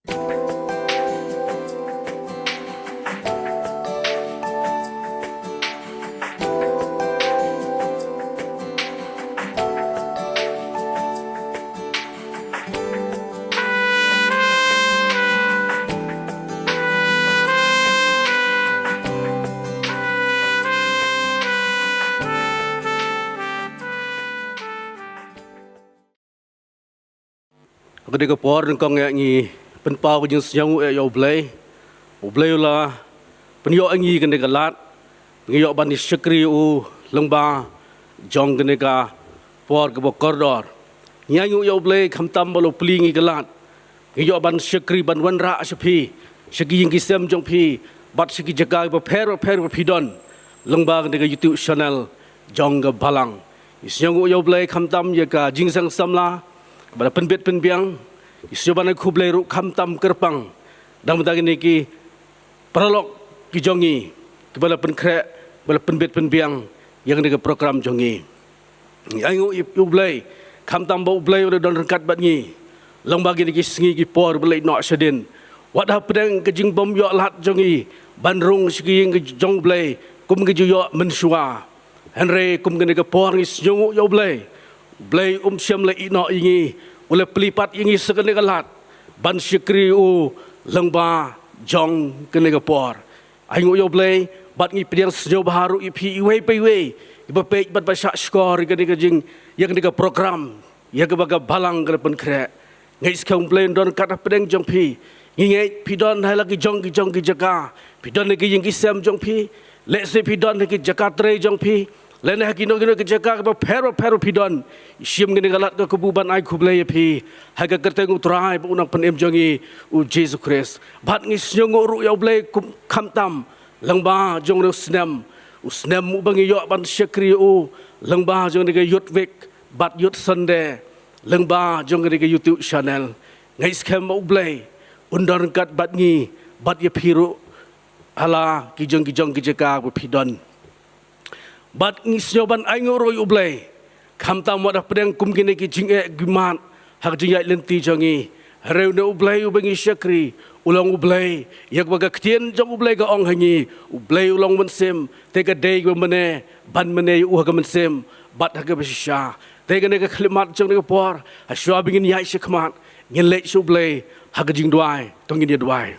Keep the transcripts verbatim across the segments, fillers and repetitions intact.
Ka dei ka por nyngkong ïa ngi pynpaw ka jingsngewbha ïa U Blei. U Blei u la pynïoh ïa ngi kane ka lad, ngi ïoh ban ïa shakri u lyngba jong kane ka por kaba kordor. Ngi ainguh ïa U Blei khamtam ba u la plie ïa ngi ka lad, ngi ïoh ban shakri ban wanrah sha phi, sha ki ïing ki sem jong phi, bad sha ki jaka bapher bapher ba phi don lyngba kane ka YouTube channel jong ka Balang. Ngi sngewnguh ïa U Blei khamtam ïa ka jingseng samla ba la pynbit pynbiang. Ngi sngew ban ai khublei ruh khamtam kyrpang da ka bynta kine ki paralok ki jong ngi kiba la pynkhreh, ba la pynbit pynbiang ïa kane ka program jong ngi. Ngi ainguh ïa U Blei khamtam ba U Blei u la don ryngkat bad ngi lyngba kine ki sngi ki por ba la ïehnoh shadien. Wat hapdeng ka jingbym ïoh lad jong ngi ban rung sha ki ïing jong U Blei kum ka ju ïoh mynshuwa, hynrei kum kane ka por ngi sngewnguh ïa U Blei. U Blei um shym la ïehnoh ïa ngi, u la plie pat ïa ngi sa kane ka lad ban shakri u lyngba jong kane ka por. Ainguh ïa U Blei bad ngi pdiang sngewbha ruh ïa phi iwei pa iwei iba peit bad ba shah shkor ïa kane ka jing, ïa kane ka program ïa kaba ka Balang ka la pynkhreh. Ngeit skhem U Blei un don ryngkat hapdeng jong phi. Ngi ngeit phi don ha la ki jong ki jong ki jaka, phi don ha ki ïing ki sem jong phi, lehse phi don ha ki jaka trei jong phi, lane ha kino kino ki jaka bapher bapher phi don. Ngi shim kane ka lad ka kabu ban ai khublei ïa phi ha ka kyrteng U Trai bad U Nongpynim jong ngi U Jisu Khrist. Bad ngi sngewnguh ruh ïa U Blei kum khamtam lyngba jong u snem, u snem uba ngi ïoh ban shakri u lyngba jong kane ka Youth Week bad Youth Sunday lyngba jong kane ka YouTube channel. Ngeit skhem ba U Blei un don ryngkat bad ngi bad ïa phi ruh ha la ki jong ki jong ki jaka ba phi don. Bad ngi sngew ban ainguh ruh ïa U Blei khamtam wat hapdeng kum kine ki jingeh ki mat ha ka jingïaid lynti jong ngi. Hynrei une U Blei uba ngi shakri u long U Blei ïa kaba ka ktien jong U Blei ka ong ha ngi, U Blei u long mynsiem, te ka dei kaba mane ban mane ïa u ha ka mynsiem bad ha kaba shisha. Te kane ka khyllipmat jong kane ka por, ha shuwa ba ngin ïaid shakhmat, ngin leit sha U Blei ha ka jingduwai. To ngin ïa duwai.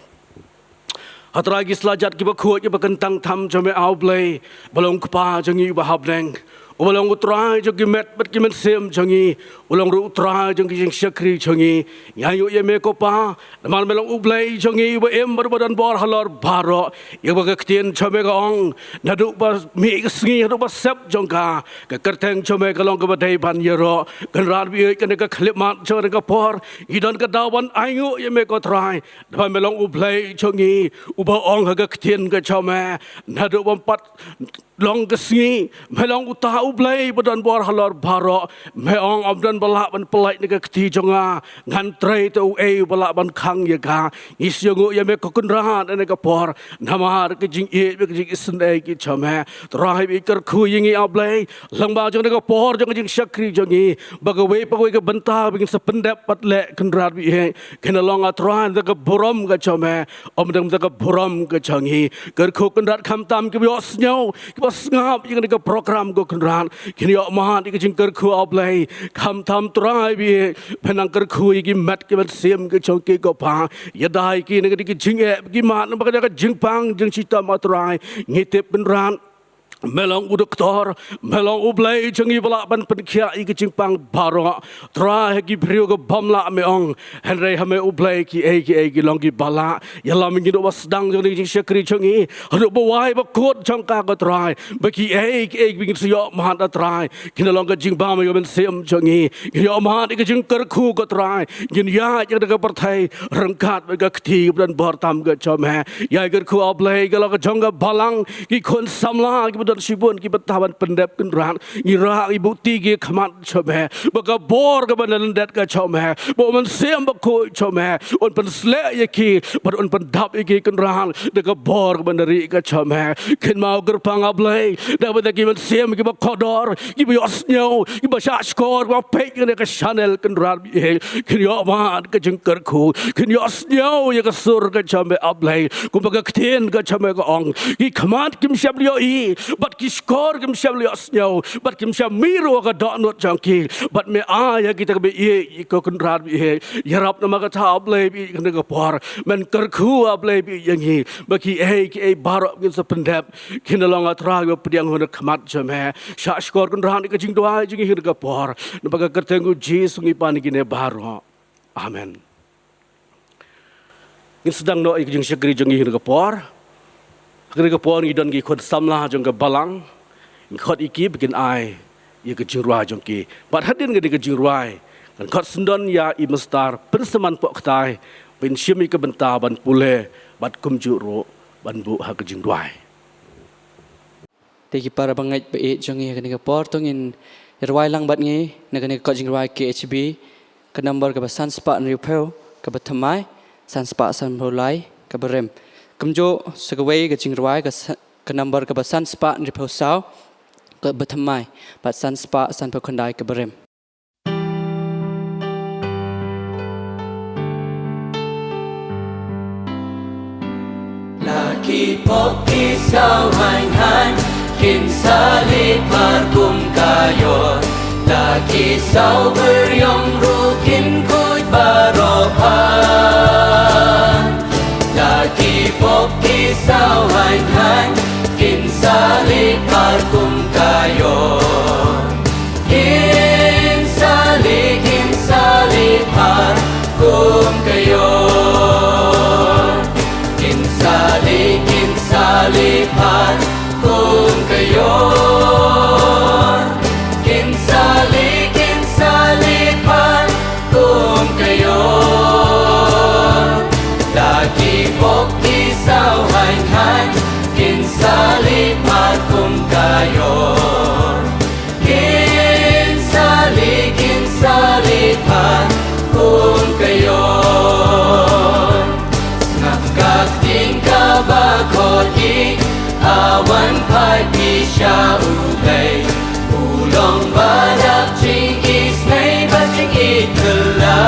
Ha Trai ki slajat kiba khuid kiba kyntang tam jong me, A Blei, ba long Kpa jong ngi uba ha bneng, uba long U Trai jong ki met bad ki mynsiem jong ngi, u long ruh U Trai jong ki jingshakri jong ngi. Ngi ainguh ïa me ko Pa, namar me long U Blei jong ngi uba im bad uba don bor halor baroh. Ïa kaba ka ktien jong me ka ong, naduh ba mih ka sngi haduh ba sep jong ka, ka kyrteng jong me ka long kaba dei ban ïaroh. Kynrad baieit, kane ka khyllipmat jong kane ka por ngi don ka daw ban ainguh ïa me ko Trai. Namar me long U Blei jong ngi uba ong ha ka ktien ka jong me, naduh bym pat long ka sngi, me long uta U Blei ba don bor halor baroh. Me ong, ym don ba lah ban pyllait na ka kti jong nga, ngan trei te uei uba lah ban khang ïa ka. Ngi sngewnguh ïa me ko Kynrad ha kane ka por namar ka jingïeit bad ka jingisynei ka jong me. Trai baieit, kyrkhu ïa ngi A Blei lyngba jong kane ka por jong ka jingshakri jong ngi, ba kawei pa kawei ka bynta ba ngin sa pyndep bad leh Kynrad baieit, kan long A Trai da ka burom ka jong me, ym dang da ka burom ka jong ngi. Kyrkhu Kynrad khamtam kiba ïohsngew kiba sngap ïa kane ka program ko Kynrad, kin ïoh mad ïa ka jingkyrkhu A Blei. Khamtam Trai baieit, pynang kyrkhu ïa ki met ki mynsiem ki jong ki ko Pa. Ïada ïa ki na ka dei ka jingeh ki mat, namar ka jingpang jingshitom A Trai. Ngi tip Kynrad me long u doktor, me long U Blei jong ngi ba lah ban pynkhiah ïa ki jingpang baroh. Trai ha ki briew ka bym lah me ong, hynrei ha me U Blei kiei kiei ki long kiba lah. Ïalam ïa ngi naduh ba sdang jong ka jingshakri jong ngi haduh ba wai ba kut jong ka ko Trai, ba kiei kiei ba ngin sa ïoh mad A Trai, kin long ka jingbam ïa ka mynsiem jong ngi. Ngin ïoh mad ïa ka jingkyrkhu ko Trai, ngin ïaid ïa ka pyrthei ryngkat bad ka kti ba don bor tam ka jong me. Ïa kyrkhu A Blei ka long ka jong ka Balang, ki khun samla kiba Shibun kiba tah ban pyndep Kynrad, ngi rah ngi buh ti ki khmat jong me, ba ka bor kaba na lyndet ka jong me, ba u Mynsiem Bakhuid jong me un pynsleh ïa ki bad un pyndap ïa ki Kynrad da ka bor kaba na rieh ka jong me. Kynmaw kyrpang A Blei, da ba da ki mynsiem kiba kordor, kiba ïohsngew, kiba shahshkor, kiba peit ïa kane ka channel Kynrad, kin ïoh mad ka jingkyrkhu, kin ïohsngew ïa ka sur ka jong me A Blei, kumba ka ktien ka jong me ka ong, ki khmat kim shym ïohi, bad ki shkor kim shym ïohsngew, bad kim shym mih ruh ha ka dohnud jong ki, bad me ai ïa kita kiba ïeit, ïa ko Kynrad ba ïeit. Ïarap namar kata A Blei ba ïeit, kane ka por men kyrkhu A Blei ba ïeit ïa ngi, ba kiei kiei baroh ngin sa pyndep, kin long A Trai ba pdiang ha khmat jong me. Shahshkor Kynrad ïa ka jingduwai jong ngi ha kane ka por, namar ka kyrteng U Jisu ngi pan ïa kine baroh. Amen. Ngin sdang noh ïa ka jingshakri jong ngi ha kane ka por. Ha kane ka por ngi don ki khun samla jong ka balang. Ngi khot ïa ki ba kin ai ïa ka jingrwai jong ki. Bad hadien kane ka jingrwai, ngan khot syndon ïa i Mister Pynsaman Pohktai, ban shim ïa ka bynta ban pule bad kumjuh ruh ban buh ha ka jingrwai. Te ki para bangeit ba ïeit jong ngi, ha kane ka por to ngin ïarwai lang bad ngi na kane ka kot jingrwai K H B, ka number kaba san spah hynriewphew kaba thymmai, san spah sanphew lai kaba rim. Kumjuh sa kawei ka jingrwai ka sa-, ka number kaba san spah hynriewphew saw kaba thymmai, bad san spah sanphew khyndai kaba rim. La ki pop ki saw haiñ haiñ, kin sa leit phar kum ka ïor. La ki saw byrïong ruh kin khuid baroh phar. La ki pop ki saw haiñ haiñ, kin sa leit phar kum ka ïor. Kin sa leit, kin sa leit phar kum ka ïor. Kin sa leit, kin sa leit phar kum ka ïor. Kin sa leit, kin sa leit phar kum ka ïor. La ki pop ki saw haiñ haiñ, kin sa leit phar kum ka ïor. Kin sa leit, kin sa leit phar kum ka ïor. Sngap ka ktien kaba khot ïa ngi, A wan phai phi sha U Blei. U long ba dap jingisynei bad jingïeit kylla.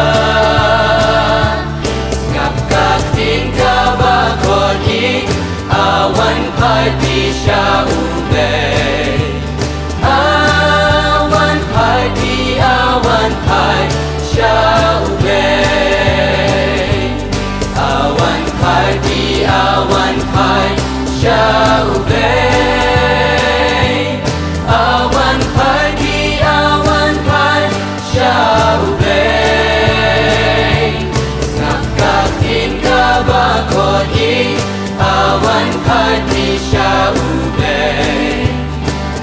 Sngap ka ktien kaba khot ïa ngi, A wan phai phi sha U Blei. A wan phai phi, A wan phai sha U Blei. A wan phai phi, A wan phai sha U Blei. A wan phai phi, A wan phai sha U Blei. Sngap ka ktien kaba khot ïa ngi, A wan phai phi sha U Blei.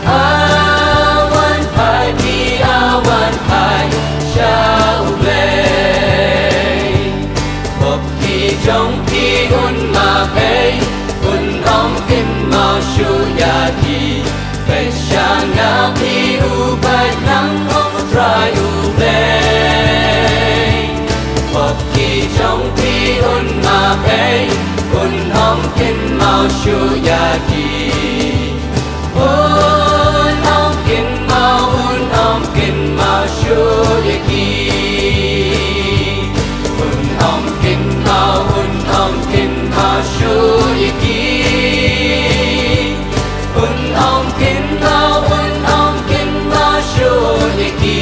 A wan phai phi, A wan phai sha U Blei. Pop ki jong phi un map ei, un ym kynmaw shuh ïa ki. Peit sha nga phi u beit lang, ong U Trai U Blei. Pop ki jong phi un map ei, un ym kynmaw shuh ïa ki. Un ym kynmaw, un ym kynmaw shuh ïa ki. Un ym kynmaw, un ym kynmaw shuh ïa ki. Un ym kynmaw, un ym kynmaw shuh ïa ki.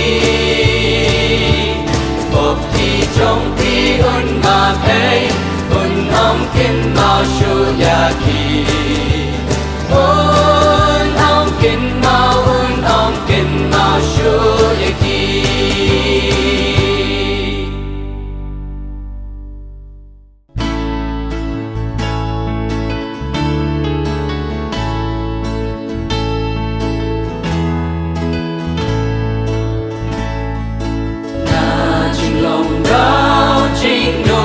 Pop ki jong phi un map ei, un ym kynmaw shuh ïa ki. Un ym kynmaw, un ym kynmaw shuh ïa ki. Na jinglong rau jingno.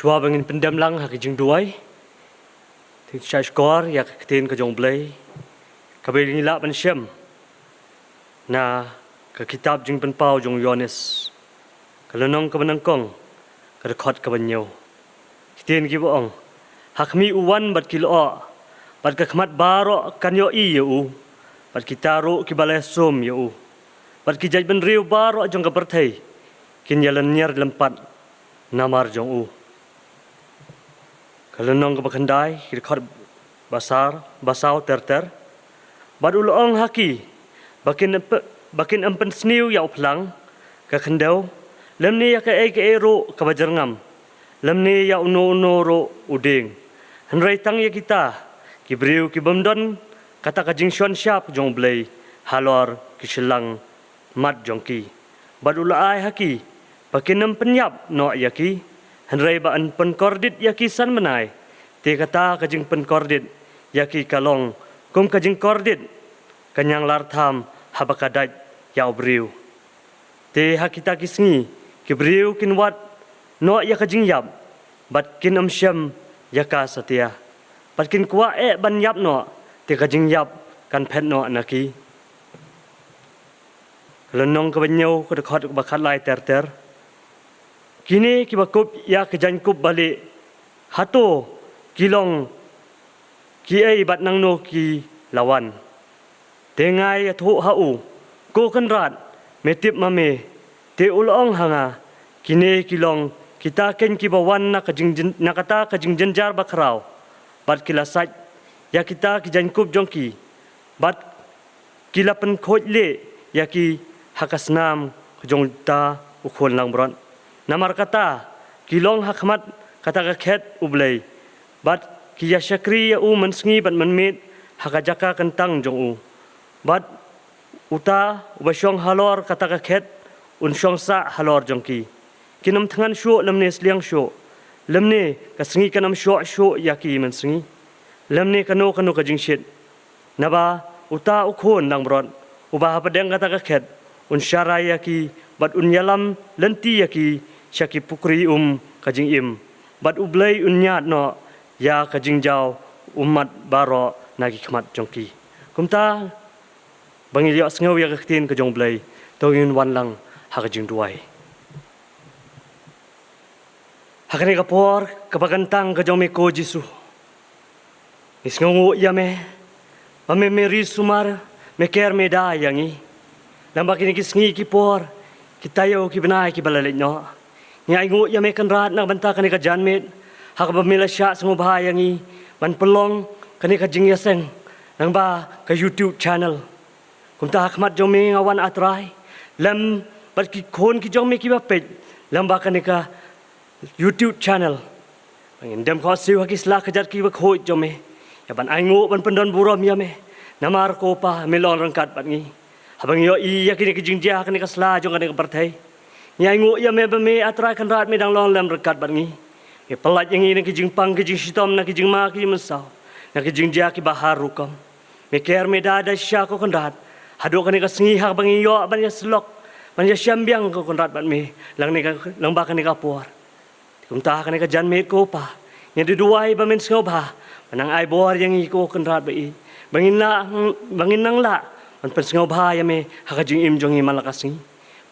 To ba ngin pyndem lang ha ka jingduwai. Te ngin sa shkor ïa ka ktien ka jong U Blei, kaba ngi lah ban shem na ka kitab Jingpynpaw jong u Ïoannis, ka lynnong kaba nyngkong, ka dkhot kaba hynñiew. Ktien kiba ong: Ha khmih u wan bad ki lyoh, bad ka khmat baroh kan ïohi ïa u, bad kita ruh kiba la ïasum ïa u, bad ki jaitbynriew baroh jong ka pyrthei kin ïalynñiar lympat namar jong u. Ka lynnong kaba khyndai, ki dkhot ba saw, ba saw ter ter. Bad u la ong ha ki ba kin ym p-, ba kin ym pynsniew ïa u phlang, ka khyndew, lymne ïa kaei kaei ruh kaba jyrngam, lymne ïa uno uno ruh u dieng, hynrei tang ïa kita ki briew ki bym don kata ka jingshon shap jong U Blei halor ki shyllangmat jong ki. Bad u la ai ha ki ba kin ym pynïap noh ïa ki, hynrei ba yn pynkordit ïa ki san bnai. Te kata ka jingpynkordit ïa ki ka long kum ka jingkordit ka ñianglartham haba ka dait ïa u briew. Te ha kita ki sngi ki briew kin wad noh ïa ka jingïap, bad kin ym shem ïa ka satia, bad kin kwah eh ban ïap noh, te ka jingïap kan phet noh na ki. Ka lynnong kaba hynñiew, ka dkhot kaba khatlai ter ter. Kine kiba kup ïa ka jaiñkup balieh, hato ki long kiei bad nangno ki la wan? Te nga ïathuh ha u, Ko Kynrad, me tip ma me. Te u la ong ha nga, Kine ki long kita keiñ kiba wan na ka jingjyn-, na kata ka jingjynjar bakhraw, bad ki la sait ïa kita ki jaiñkup jong ki, bad ki la pynkhuid lieh ïa ki ha ka snam ka jong uta U Khun langbrot. Namar kata, ki long ha khmat kata ka khet U Blei, bad ki ïa shakri ïa u mynsngi bad mynmiet ha ka jaka kyntang jong u. Bad uta uba shong halor kata ka khet un shong sah halor jong ki. Kin ym thngan shuh lymne sliang shuh, lymne ka sngi kan ym shoh shuh ïa ki mynsngi, lymne kano kano ka jingshit. Naba uta U Khun langbrot, uba hapdeng kata ka khet, un sharai ïa ki, bad un ïalam lynti ïa ki sha ki pukri um ka jingim, bad U Blei un ñiad noh ïa ka jingjaw ummat baroh na ki khmat jong ki. Kumta, ba ngin ïohsngew ïa ka ktien ka jong U Blei, to ngin wan lang ha ka jingduwai. Ha kane ka por kaba kyntang ka jong me ko Jisu, ngi sngewnguh ïa me ba me, me ri sumar, me ker me da ïa ngi. Lyngba kine ki sngi ki por, ki taïew ki bnai kiba la leit noh, ngi ainguh ïa me Kynrad na ka bynta kane ka janmiet, ha kaba me la shah sngewbha ïa ngi ban pynlong kane ka jingïaseng lyngba ka YouTube channel. Kumta ha khmat jong me nga wan, A Trai, lem bad ki khun ki jong me kiba peit lyngba kane ka YouTube channel, ba ngin dem khohsiew ha ki sla kjat kiba khuid jong me, ïa ban ainguh ban pyndon burom ïa me. Namar ko Pa, me long ryngkat bad ngi. Haba ngi ïohi ïa kine ki jingjia ha kane ka sla jong kane ka pyrthei, ngi ainguh ïa me ba me, A Trai Kynrad, me dang long lem ryngkat bad ngi. Me pyllait ïa ngi na ki jingpang ki jingshitom, na ki jingma ki jingmynsaw, na ki jingjia kiba har rukom. Me ker me da da shisha ko Kynrad, haduh kane ka sngi haba ngi ïoh ban ïasyllok, ban ïashem biang ko Kynrad bad me, lang ne ka, lyngba kane ka por. Kumta ha kane ka janmiet ko Pa, ngi duwai ba men sngewbha ban nang ai bor ïa ngi ko Kynrad ba ïeit, ba ngin lah, ba ngin nang lah ban pynsngewbha ïa me ha ka jingim jong ngi man la ka sngi.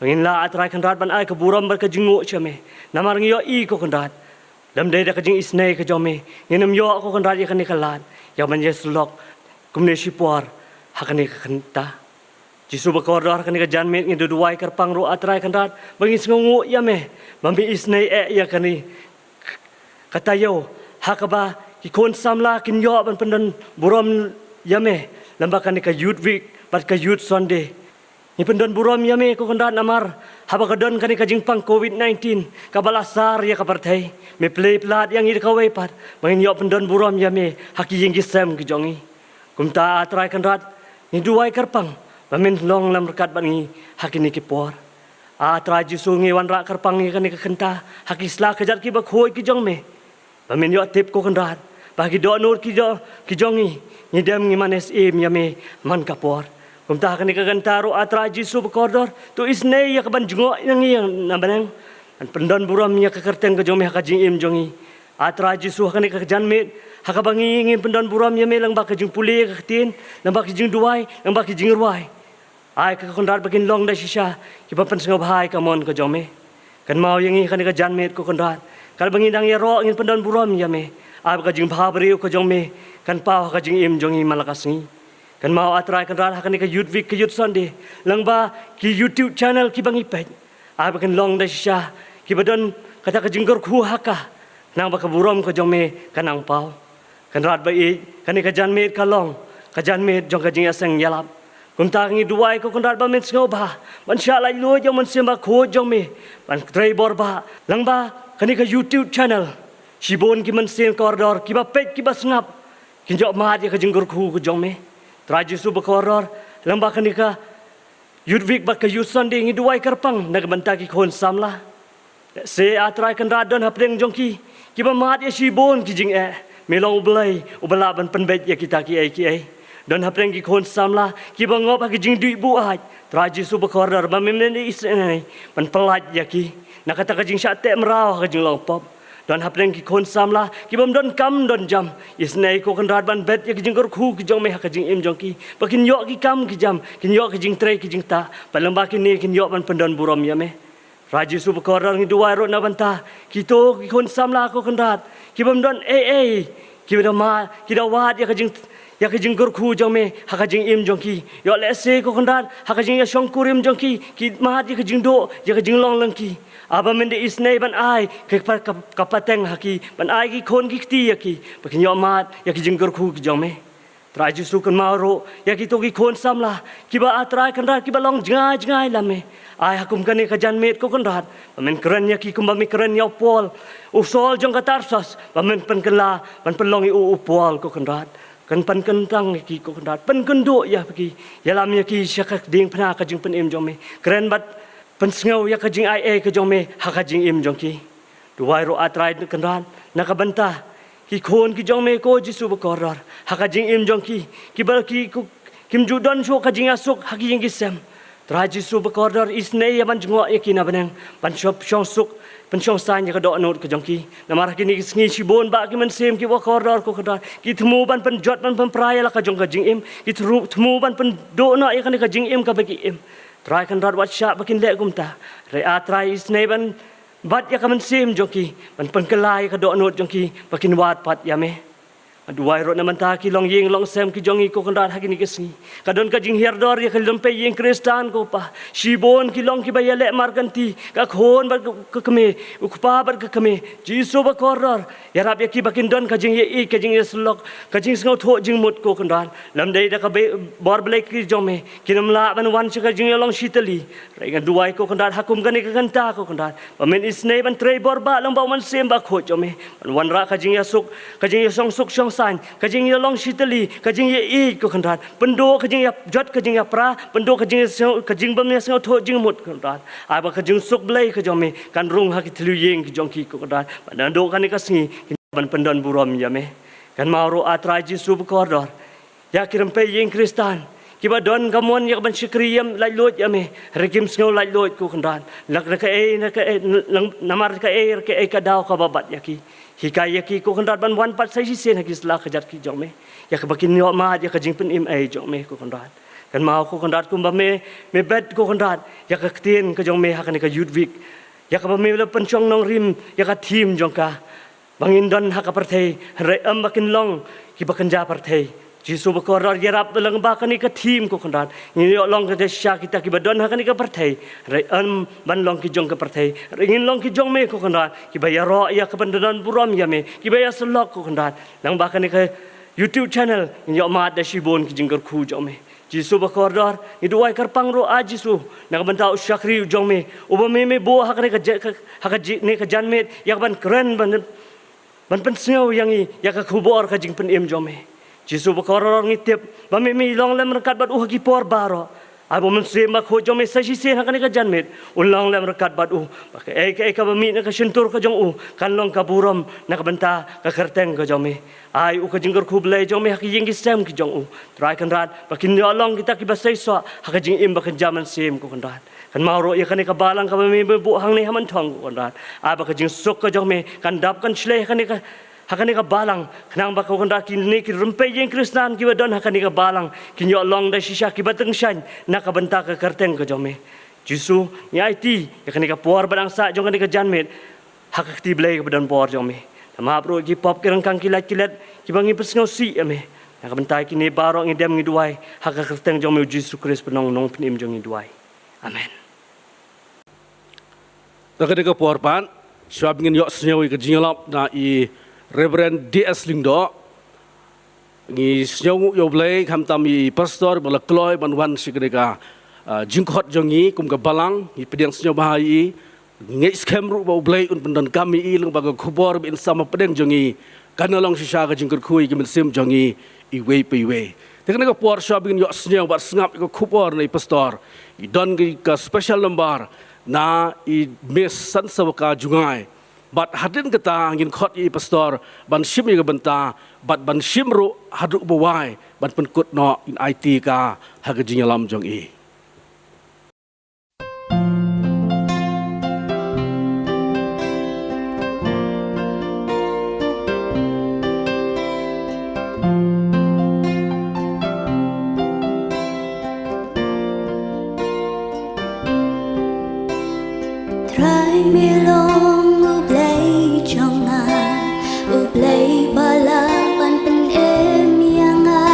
Ba ngin lah, A Trai Kynrad, ban ai ka burom bad ka jingnguh sha me. Namar ngi ïohi ko Kynrad, lymda da ka jingisynei ka jong me, ngin ym ïoh ko Kynrad ïa kane ka lad ïa ban ïasyllok kumne shipor ha kane ka kynta. Jisu bakordor, ha kane ka janmiet ngi duwai kyrpang ruh, A Trai Kynrad, ba ngin sngewnguh ïa me ba me isynei eh ïa kane ka taïew, ha kaba ki khun samla kin ïoh ban pyndon burom ïa me lyngba kane ka Youth Week bad ka Youth Sunday. Ngi pyndon burom ïa me ko Kynrad namar haba ka don kane ka jingpang covid nineteen kaba la sar ïa ka pyrthei, me plie palat ïa ngi da kawei pat ba ngin ïoh pyndon burom ïa me ha ki ïing ki sem ki jong ngi. Kumta, A Trai Kynrad, ngi duwai kyrpang ba men long lem ryngkat bad ngi ha kine ki por. A Trai Jisu, ngi wanrah kyrpang ïa kane ka kynta ha ki sla kjat kiba khuid ki jong me, ba men ïoh tip ko Kynrad ba ki dohnud ki jong, ki jong ngi, ngi dem ngi mane syiem ïa me man ka por. Kumta ha kane ka kynta ruh, A Trai Jisu bakordor, to isynei ïa ka ban jngoh ïa ngi na bneng. Ngan pyndon burom ïa ka kyrteng ka jong me ha ka jingim jong ngi. A Trai Jisu, ha kane ka janmiet, ha kaba ngi ngin pyndon burom ïa me lyngba ka jingpule ïa ka ktien, lyngba ka jingduwai, lyngba ka jingrwai. Ai ko Kynrad ba kin long da shisha kiba pynsngewbha ïa ka mon ka jong me. Kynmaw ïa ngi ha kane ka janmiet ko Kynrad. Katba ngi dang ïaroh ngin pyndon burom ïa me. Ai ba ka jingbhabriew ka jong me kan paw ha ka jingim jong ngi man la ka sngi. Kynmaw A Trai Kynrad ha kane ka Youth Week, ka Youth Sunday, lyngba ki YouTube channel kiba ngi peit. Ai ba kin long da shisha kiba don kata ka jingkyrkhu ha ka, nang ba ka burom ka jong me ka nang paw. Kynrad ba ïeit, kane ka janmiet ka long ka janmiet jong ka jingïaseng ïalap. Kumta ngi duwai ko Kynrad ba men sngewbha ban shah laitluid ïa u Mynsiem Bakhuid jong me ban trei bor ba lyngba kane ka YouTube channel. Shibun ki mynsiem kordor kiba peit kiba sngap kin ïoh mad ïa ka jingkyrkhu ka jong me. Trai Jisu bakordor, lyngba kane ka Youth Week bad ka Youth Sunday ngi duwai kyrpang na ka bynta ki khun samla. Lehse A Trai Kynrad don hapdeng jong ki kiba mad ïa shibun ki jingeh. Me long U Blei uba lah ban pynbeit ïa kita kiei kiei. Don hapdeng ki khun samla kiba ngop ha ki jingdih buaid. Trai Jisu bakordor, ba men ïa isynei ban pyllait ïa ki na kata ka jingshah teh mraw ha ka jinglong pop. Don hapdeng ki khun samla ki bym don kam don jam. Isynei ko Kynrad ban bet ïa ki jingkyrkhu ki jong me ha ka jingim jong ki, ba kin ïoh ki kam ki jam, kin ïoh ki jingtrei ki jingtah, ba lyngba kine kin ïoh ban pyndon burom ïa me. Trai Jisu bakordor, ngi duwai ruh na bynta kito ki khun samla ko Kynrad ki bym don ei ei, ki da ma, ki da wad ïa ka jing ïa ka jingkyrkhu jong me ha ka jingim jong ki. Ïoh lehse ko Kynrad ha ka jingïashongkurim jong ki, ki mad ïa ka jingduh ïa ka jinglong lyngkhi. Ai ba men da isynei ban ai ka, ka, ka, ka pateng ha ki, ban ai ki khun ki kti ïa ki, ba kin ïoh mad ïa ki jingkyrkhu ki jong me. Trai Jisu, kynmaw ruh ïa kito ki khun samla kiba A Trai Kynrad kiba long jngai jngai lam me. Ai ha kum kane ka janmiet ko Kynrad, ba men kren ïa ki kumba me kren ïa u Paul, u Saul jong ka Tarsus, ba men pynkylla ban pynlong ïa u u Paul ko Kynrad. Kan pynkyntang ïa ki ko Kynrad, pynkynduh ïa ki, ïalam ïa ki sha ka diengphna ka jingpynim jong me. Kren bad pynsngew ïa ka jingaiei ka jong me ha ka jingim jong ki. Duwai ruh A Trai Kynrad na ka bynta ki khun ki jong me ko Jisu bakordor, ha ka jingim jong ki, kiba ki ku, kim ju don shuh ka jingïasuk ha ki ïing ki sem. Trai Jisu bakordor, isynei ïa ban jngoh ïa ki na bneng ban shong, shong suk, ban shong saiñ ïa ka dohnud ka jong ki. Namar ha kine ki sngi shibun bah ki mynsiem kiba kordor ko Kynrad ki thmu ban pynjot ban pynpra ïa la ka jong ka jingim, ki thmu, thmu ban pynduh noh ïa kane ka jingim kaba ki im. Trai Kynrad, wat shah ba kin leh kumta. Hynrei A Trai, isynei ban bat ïa ka mynsiem jong ki, ban pynkylla ïa ka dohnud jong ki, ba kin wad pat ïa me. Nga duwai ruh na bynta ki longïing longsem ki jong ngi ko Kynrad ha kine ki sngi. Ka don ka jinghiar dor ïa ka lynti ïing Khristan ko Pa. Shibun ki long kiba ïaleh markynti, ka khun bad ka, ka kmie, u kpa bad ka kmie. Jisu bakordor, ïarap ïa ki ba kin don ka jingïaieit, ka jingïasyllok, ka jingsngewthuh jingmut ko Kynrad. Lymdei da ka be, bor Blei ki jong me, kin ym lah ban wan sha ka jingïalong shi tylli. Hynrei nga duwai ko Kynrad ha kum kane ka kynta ko Kynrad, ba men isynei ban trei bor bah lyngba u Mynsiem Bakhuid jong me, ban wanrah ka jingïasuk, ka jingïashong suk shong saiñ, ka jingïalong shi tylli, ka jingïaieit ko Kynrad. Pynduh ka jingïa, jot ka jingïapra, pynduh ka jingïasngew, ka jingbym ïasngewthuh jingmut ko Kynrad. Ai ba ka jingsuk Blei ka jong me kan rung ha ki thliew ïing ki jong ki ko Kynrad, ba naduh kane ka sngi kin ban pyndon burom ïa me. Kynmaw ruh A Trai Jisu bakordor ïa ki rympei ïing Khristan kiba don ka mon ïa ka ban shakri ïa me, laitluid ïa me, hynrei kim sngew laitluid ko Kynrad. Lak na kaei na kaei, lang, namar kaei na kaei ka daw kaba bat ïa ki. Hikai ïa ki ko Kynrad ban wan pat sa shisien ha ki sla ka jait ki jong me, ïa kaba kin ïoh mad ïa ka jingpynim ei jong me ko Kynrad. Kynmaw ko Kynrad kumba me, me bet ko Kynrad ïa ka ktien ka jong me ha kane ka Youth Week, ïa kaba me la pynshong nongrim ïa ka theme jong ka, ba ngin don ha ka pyrthei hynrei ym ba kin long kiba kynja pyrthei. Jisu bakordor, ïarap lyngba kane ka theme ko Kynrad, ngin ïoh long ka da shisha kita kiba don ha kane ka pyrthei hynrei ym ban long ki jong ka pyrthei, hynrei ngin long ki jong me ko Kynrad, kiba ïaroh ïa ka ban don burom ïa me, kiba ïasyllok ko Kynrad. Lyngba kane ka YouTube channel ngin ïoh mad da shibun ki jingkyrkhu jong me. Jisu bakordor, ngi duwai kyrpang ruh A Jisu na ka bynta u shakri u jong me, uba me me buh ha kane ka je, ka, ha kane ka janmiet ïa ka ban kren, ban, ban pynsngew ïa ngi ïa ka khubor ka jingpynim jong me. Jisu bakordor, ngi tip ba me me long lem ryngkat bad u ha ki por baroh. Ai ba u Mynsiem Bakhuid jong me sa shisien ha kane ka janmiet un long lem ryngkat bad u, ba kaei kaei kaba mih na ka shyntur ka jong u kan long ka burom na ka bynta ka kyrteng ka jong me. Ai u ka jingkyrkhu Blei jong me ha ki ïing ki sem ki jong u. Trai Kynrad, ba kin ïoh long kita kiba seisoh ha ka jingim ba kynja mynsiem ko Kynrad. Kynmaw ruh ïa kane ka balang kaba me buh hangne ha Mynthong, ko Kynrad. Ai ba ka jingsuk ka jong me kan dap kan shlei ha kane ka, ha kane ka balang, khnang ba, ko Kynrad, kine ki rympei ïing Khristan kiba don ha kane ka balang kin ïoh long da shisha kiba tyngshaiñ na ka bynta ka kyrteng ka jong me. Jisu, ngi aiti ïa kane ka por ba dang sah jong kane ka janmiet ha ka kti Blei kaba don bor jong me. Tang map ruh ki pop, ki ryngkang, ki lait ki let kiba ngi pynsngewsih ïa me. Na ka bynta kine baroh ngi dem ngi duwai ha ka kyrteng jong me, U Jisu Khrist, ba long Nongpynim jong ngi, duwai. Amen. Na kane ka por pat, shuwa ba ngin ïohsngew ïa ka jingïalap na i Reverend D S Lyngdoh, ngi sngewnguh ïa U Blei khamtam ïa i pastor ba la kloi ban wan sha kane ka, ah, jingkhot jong ngi kum ka balang. Ngi pdiang sngewbha ïa i. Ngi ngeit skhem ruh ba U Blei un pyndonkam ïa i lyngba ka khubor ba in sam hapdeng jong ngi, kan long shisha ka jingkyrkhu ïa ka mynsiem jong ngi iwei pa iwei. Te kane ka por, shuwa ba ngin ïohsngew bad sngap ïa ka khubor na i pastor, ngi don ka, ka special number na i Miss Sansawaka Jngai. Bad hadien kata ngin khot ïa i pastor ban shim ïa ka bynta bad ban shim ruh haduh ba wai ban pynkut noh, in aiti ïa ka ha ka jingïalam jong i. Trai, me long U Blei jong nga, U Blei ba lah ban pynim ïa nga.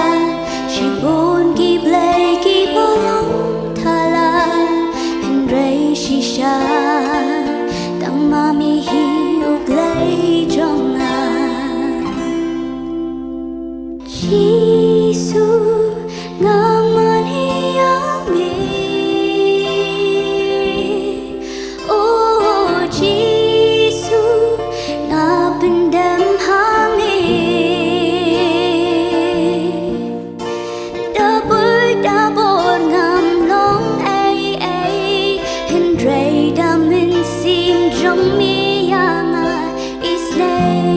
Shibun ki blei kiba long thala, hynrei shisha tang ma me hi U Blei jong nga. Jisu, nga mane ïa me. O Jisu, nga pyndem ha me. Da bud da bor ngam long ei ei, hynrei da mynsiem jong me ïa nga isynei.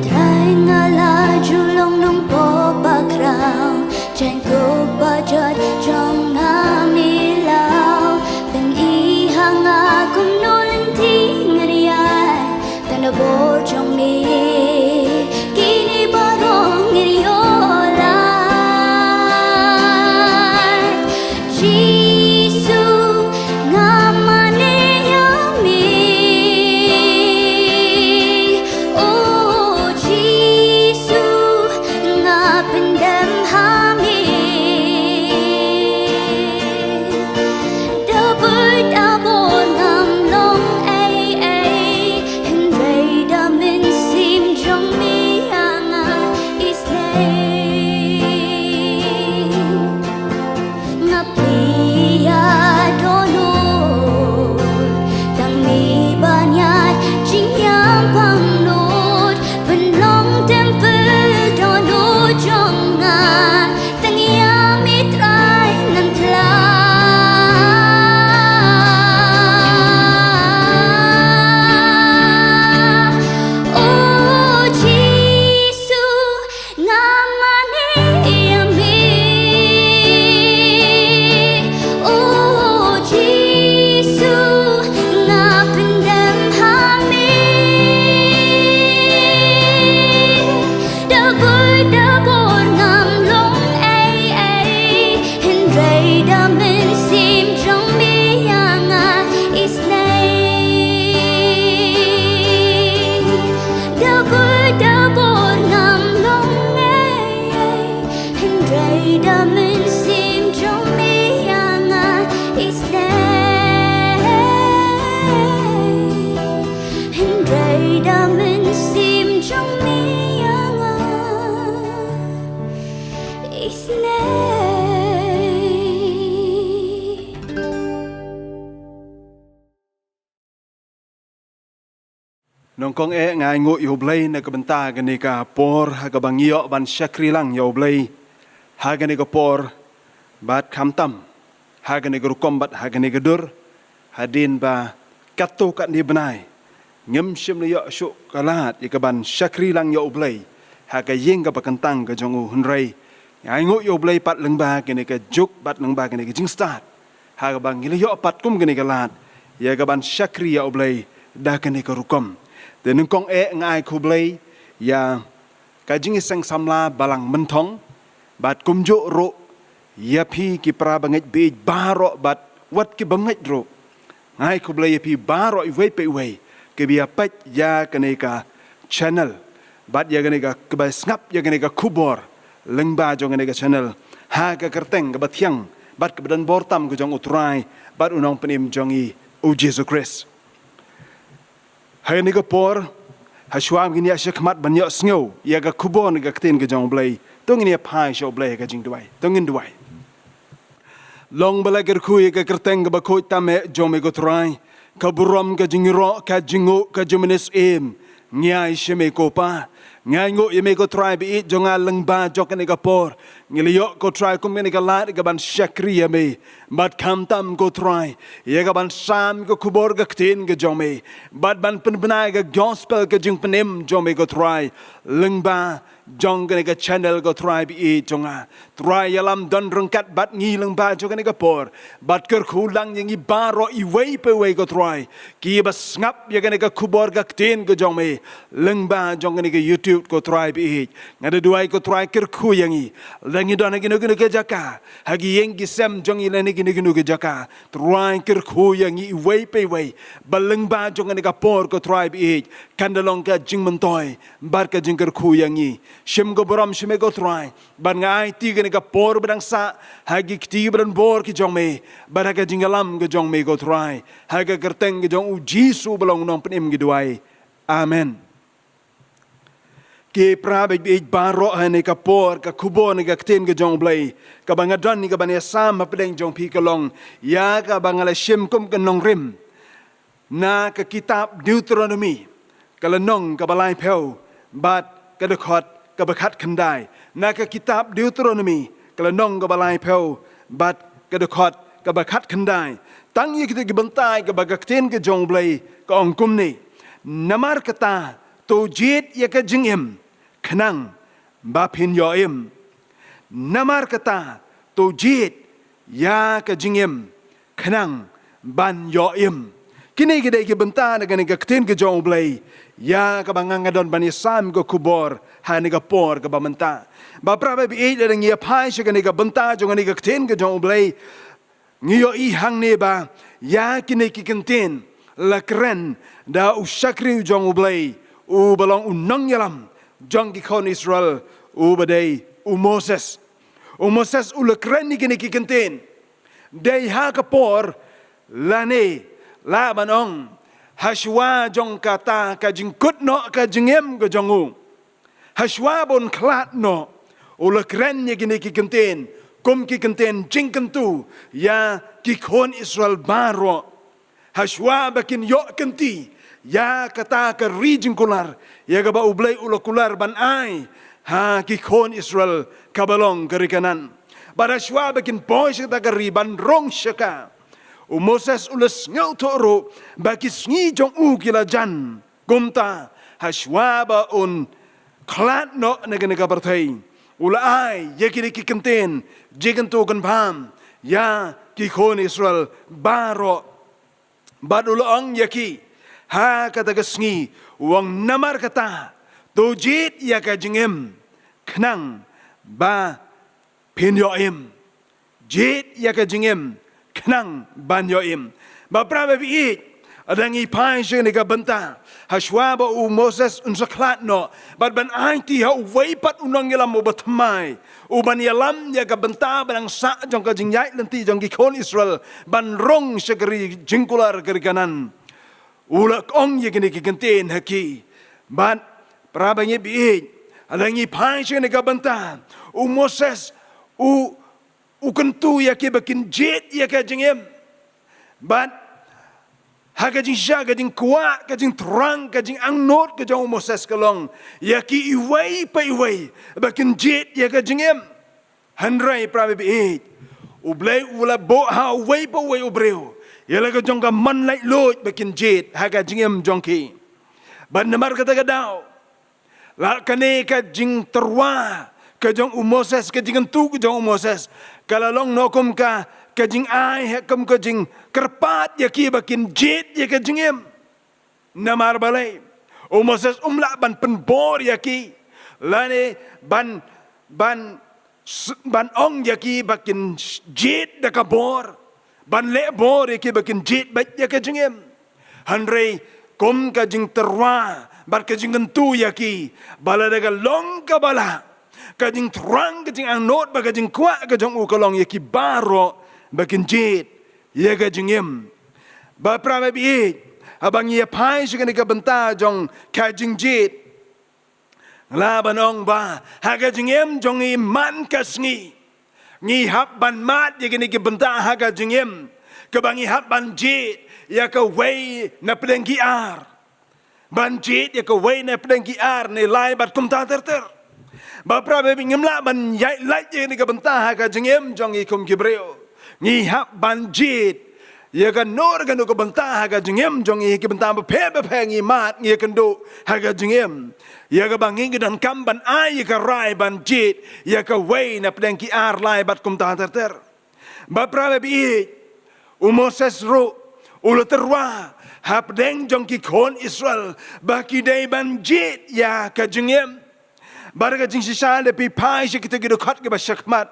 Trai, nga la ju long nongpop bakhraw, jaiñkup ba jot jong nga me la pyni ha nga kumno lynti ngan ïaid. Tang da bor jong me kine baroh ngin ïoh lait. Jisu, nga mane ïa me. O Jisu, nga pyndem ha me. Da bud da bor ngam long ei ei, hynrei da mynsiem jong me ïa nga isynei. Nga plie ïa dohnud, tang me ban ïaid jingïam pangnud, pynlong templ dohnud jong nga. Tang ïa me Trai ngan phla. O Jisu, nga mane ïa me. O Jisu, nga pyndem ha me. Da bud da bor ngam long ei ei, hynrei da mynsiem jong me ïa nga isynei. Da bud da bor ngam long ei ei, hynrei da mynsiem jong me ïa nga isynei. Hynrei da mynsiem jong me ïa nga isynei. Nyngkong eh nga ainguh ïa U Blei na ka bynta kane ka por ha kaba ngi ïoh ban shakri lang ïa U Blei ha kane ka por, bad khamtam ha kane ka rukom bad ha kane ka dur, hadien ba katto katne bnai ngim shym la ïoh shuh ka lad ïa kaban shakri lang ïa U Blei ha ka ïing kaba kyntang ka jong u, hynrei Nga ainguh ïa U Blei pat lyngba kane ka juk bad lyngba kane ka jingstad, ha kaba ngi la ïoh pat kum kane ka lad ïa kaban shakri ïa U Blei da kane ka rukom. Te nyngkong eh nga ai khublei ïa ka jingïaseng samla Balang Mynthong, bad kumjuh ruh ïa phi ki para bangeit baieit baroh bad wat ki bym ngeit ruh. Nga ai khublei ïa phi baroh iwei pa iwei kiba ïa peit ïa kane ka channel bad ïa kane ka, kiba sngap ïa kane ka khubor lyngba jong kane ka channel, ha ka kyrteng kaba thiang bad kaba don bor tam ka jong U Trai bad U Nongpynim jong ngi, U Jisu Khrist. Ha kane ka por, ha shuwa ngin ïa shakmat ban ïohsngew ïa ka khubor ne ka ktien ka jong U Blei, to ngin ïa phai sha U Blei ha ka jingduwai. To ngin duwai. Long ba la kyrkhu ïa ka kyrteng kaba khuid tam eh jong me ko Trai, ka burom, ka jingïaroh, ka jingnguh, ka jingmynsiem ngi ai sha me ko Pa. Nga ainguh ïa me ko Trai baieit jong nga lyngba jong kane ka por. Ngi la ïoh ko Trai kum kane ka lad kaban shakri ïa me, bad khamtam ko Trai ïa kaban sam ka khubor ka ktien ka jong me, bad ban pynbna ïa ka gospel ka jingpynim jong me ko Trai lyngba jong kane ka channel ko Trai baieit jong nga. Trai ïalam don ryngkat bad ngi lyngba jong kane ka por, bad kyrkhu lang ïa ngi baroh iwei pa iwei ko Trai, kiba sngap ïa kane ka khubor ka ktien ka jong me lyngba jong kane ka YouTube ko Trai baieit. Nga da duwai ko Trai kyrkhu ïa ngi, lada ngi don ha kino kino ki jaka, ha ki ïing ki sem jong ngi lane kino kino ki jaka, Trai kyrkhu ïa ngi iwei pa iwei, ba lyngba jong kane ka por ko Trai baieit kan da long ka jingmyntoi bad ka jingkyrkhu ïa ngi. Shim ka burom sha me ko Trai, bad nga aiti kane ka por ba dang sah ha ki kti ba don bor ki jong me, bad ha ka jingïalam ka jong me ko Trai, ha ka kyrteng ka jong U Jisu ba long U Nongpynim ngi duwai. Amen. Ki para baieit baroh, ha kane ka por ka khubor ne ka ktien ka jong U Blei kaba nga don ïa kaban ïasam hapdeng jong phi ka long ïa kaba nga la shim kum ka nongrim na ka kitab Deuteronomi, ka lynnong kaba laiphew bad ka dkhot kaba khatkhyndai. Na ka kitab Deuteronomi, ka lynnong kaba laiphew bad ka dkhot kaba khatkhyndai. Tang ïa kita ki bynta kaba ka ktien ka jong U Blei ka ong kumne: Namar kata, to jied ïa ka jingim, khnang ba phin ïoh im. Namar kata, to jied ïa ka jingim, khnang ban ïoh im. Kine ki dei ki bynta na kane ka ktien ka jong U Blei ïa kaba nga nga don ban ïasam ka khubor ha kane ka por kaba mynta. Ba para baieit, lada ngi ïa phai sha kane ka bynta jong kane ka ktien ka jong U Blei, ngi ïohi hangne ba ïa kine ki kyntien la kren da u shakri u jong U Blei, uba long u nongïalam jong ki khun Israel, uba dei u Moses. U Moses u la kren ïa kine ki kyntien dei ha ka por, lane lah ban ong, ha shuwa jong kata ka jingkut noh ka jingim ka jong u. Ha shuwa ba un khlad noh, u la kren ïa kine ki kyntien kum ki kyntien jingkyntu ïa ki khun Israel baroh. Ha shuwa ba kin ïoh kynti ïa kata ka ri jingkular ïa kaba U Blei u la kular ban ai ha ki khun Israel, kaba long ka ri Kanaan. Bad ha shuwa ba kin poi sha kata ka ri ban rung sha ka, u Moses u la sngewthuh ruh ba ki sngi jong u ki la jan. Kumta, ha shuwa ba un khlad noh na kane ka pyrthei, u la ai ïa kine ki kyntien jingkyntu kynpham ïa ki khun Israel baroh. Bad u la ong ïa ki ha kata ka sngi, u ong: Namar kata, to jied ïa ka jingim, khnang ba phin ïoh im. Jied ïa ka jingim, khnang ban ïoh im. Ba para baieit, lada ngi phai sha kane ka bynta, ha shuwa ba u Moses un sa khlad noh bad ban aiti ha uwei pat u nongïalam uba thymmai, uban ïalam ïa ka bynta ba dang sah jong ka jingïaid lynti jong ki khun Israel ban rung sha ka ri jingkular, ka ri Kanaan, u la ong ïa kine ki kyntien ha ki. Bad para bangeit baieit, lada ngi phai sha kane ka bynta, u Moses u u kyntu ïa ki ba kin jied ïa ka jingim. Bad ha ka jingshisha, ka jingkwah, ka jingthrang, ka jingangnud ka jong u Moses ka long ïa ki iwei pa iwei ba kin jied ïa ka jingim. Hynrei para baieit, U Blei u la buh ha uwei pa uwei u briew ïa la ka jong ka mon laitluid ba kin jied ha ka jingim jong ki. Bad namar kata ka daw, la kane ka jingtyrwa ka jong u Moses, ka jingkyntu ka jong u Moses, ka la long noh kum ka, ka jingai, ha kum ka jingkyrpad ïa ki ba kin jied ïa ka jingim. Namar balei? U Moses um lah ban pynbor ïa ki, lane ban, ban, s-, ban ong ïa ki ba kin jied da ka bor, ban leh bor ïa ki ba kin jied beit ïa ka jingim. Hynrei kum ka jingtyrwa bad ka jingkyntu ïa ki, ba lada ka long kaba lah, ka jingthrang, ka jingangnud bad ka jingkwah ka jong u ka long ïa ki baroh ba kin jied ïa ka jingim. Ba para bangeit, haba ngi ïa phai sha kane ka bynta jong ka jingjied, lah ban ong ba ha ka jingim jong ngi man ka sngi, ngi hap ban mad ïa kine ki bynta ha ka jingim, kaba ngi hap ban jied ïa kawei na pdeng ki ar. Ban jied ïa kawei na pdeng ki ar ne lai bad kumta ter ter. Ba para bangeit, ngim lah ban ïaid lait ïa kane ka bynta ha ka jingim jong ngi kum ki briew. Ngi hap ban jied ïa kano kano ka bynta ha ka jingim jong ngi, ki bynta bapher bapher ngi mad, ngi ïakynduh ha ka jingim, ïa kaba ngi ki donkam ban ai ïa ka rai ban jied ïa kawei na pdeng ki ar, lai bad kumta ter ter. Ba para bangeit, u Moses ruh u la tyrwa hapdeng jong ki khun Israel ba ki dei ban jied ïa ka jingim. Bad ka jingshisha, lada phi phai sha kita ki dkhot kiba shakhmat,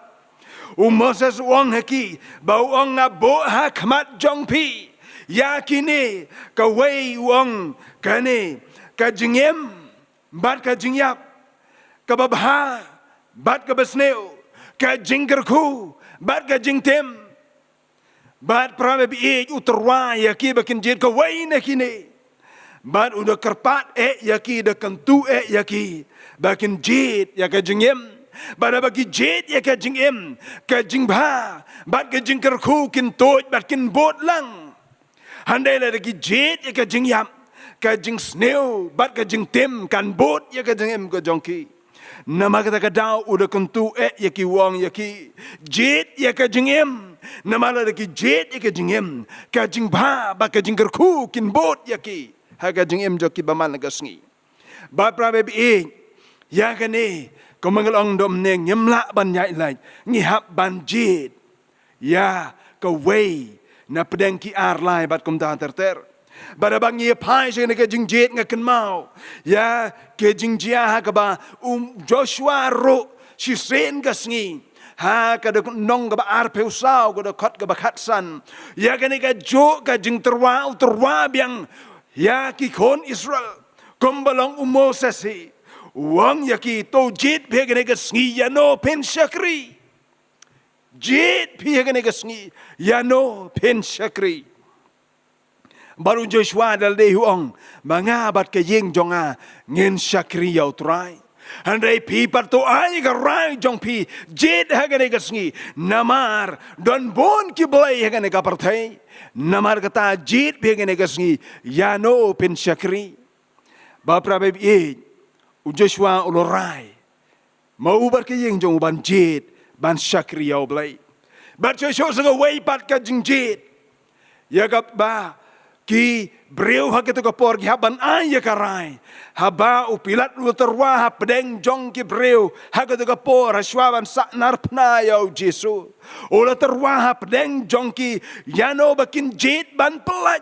u Moses u ong ha ki, ba u ong, nga buh ha khmat jong phi ïa kine, kawei u ong kane, ka jingim bad ka jingïap, kaba bha bad kaba sniew, ka jingkyrkhu bad ka jingtim. Bad para bangeit, u tyrwa ïa ki ba kin jied kawei na kine. Bad u da kyrpad eh ïa ki, da kyntu eh ïa ki ba kin jied ïa ka jingim. Bad haba ki jied ïa ka jingim, ka jingbha bad ka jingkyrkhu kin tuid bad kin bud lang. Hynrei lada ki jied ïa ka jingïap, ka jingsniew bad ka jingtim kan bud ïa ka jingim ka jong ki. Namar kata ka daw u da kyntu eh ïa ki, u ong ïa ki, jied ïa ka jingim. Namar lada ki jied ïa ka jingim, ka jingbha bad ka jingkyrkhu kin bud ïa ki ha ka jingim jong ki ba man la ka sngi. Ba para bangeit, ïa kane, kumba nga la ong mynne, ngim lah ban ïaid lait, ngi hap ban jied ïa kawei na pdeng ki ar, lai bad kumta ter ter. Bad haba ngi ïa phai sha kane ka jingjied, nga kynmaw ïa ka jingjia ha kaba u Joshua ruh shisien ka sngi, ha ka lynnong kaba arphew saw, ka dkhot kaba khatsan. Ïa kane kajuh ka jingtyrwa, u tyrwa biang ïa ki khun Israel, kumba long u Moses hi. U ong ïa ki, to jied phi ha kane ka sngi ïano phin shakri. Jied phi ha kane ka sngi ïano phin shakri. Bad u Joshua da lade hi u ong, ma nga bad ka ïing jong nga ngin shakri ïa U Trai. Hynrei phi pat to ai ka rai jong phi, jied ha kane ka sngi. Namar don bun ki blei ha kane ka pyrthei. Namar kata jied phi ha kane ka sngi ïano phin shakri. Ba para bangeit, u Joshua u la rai ma u bad ka ïing jong u ban jied, ban shakri ïa U Blei. Bad shuh shuh sa kawei pat ka jingjied, ïa kaba ki briew ha kato ka por ki hap ban ai ïa ka rai. Haba u Pilat u la tyrwa hapdeng jong ki briew ha kato ka por, ha shuwa ban sahnarphna ïa U Jisu, u la tyrwa hapdeng jong ki ïano ba kin jied ban pyllait,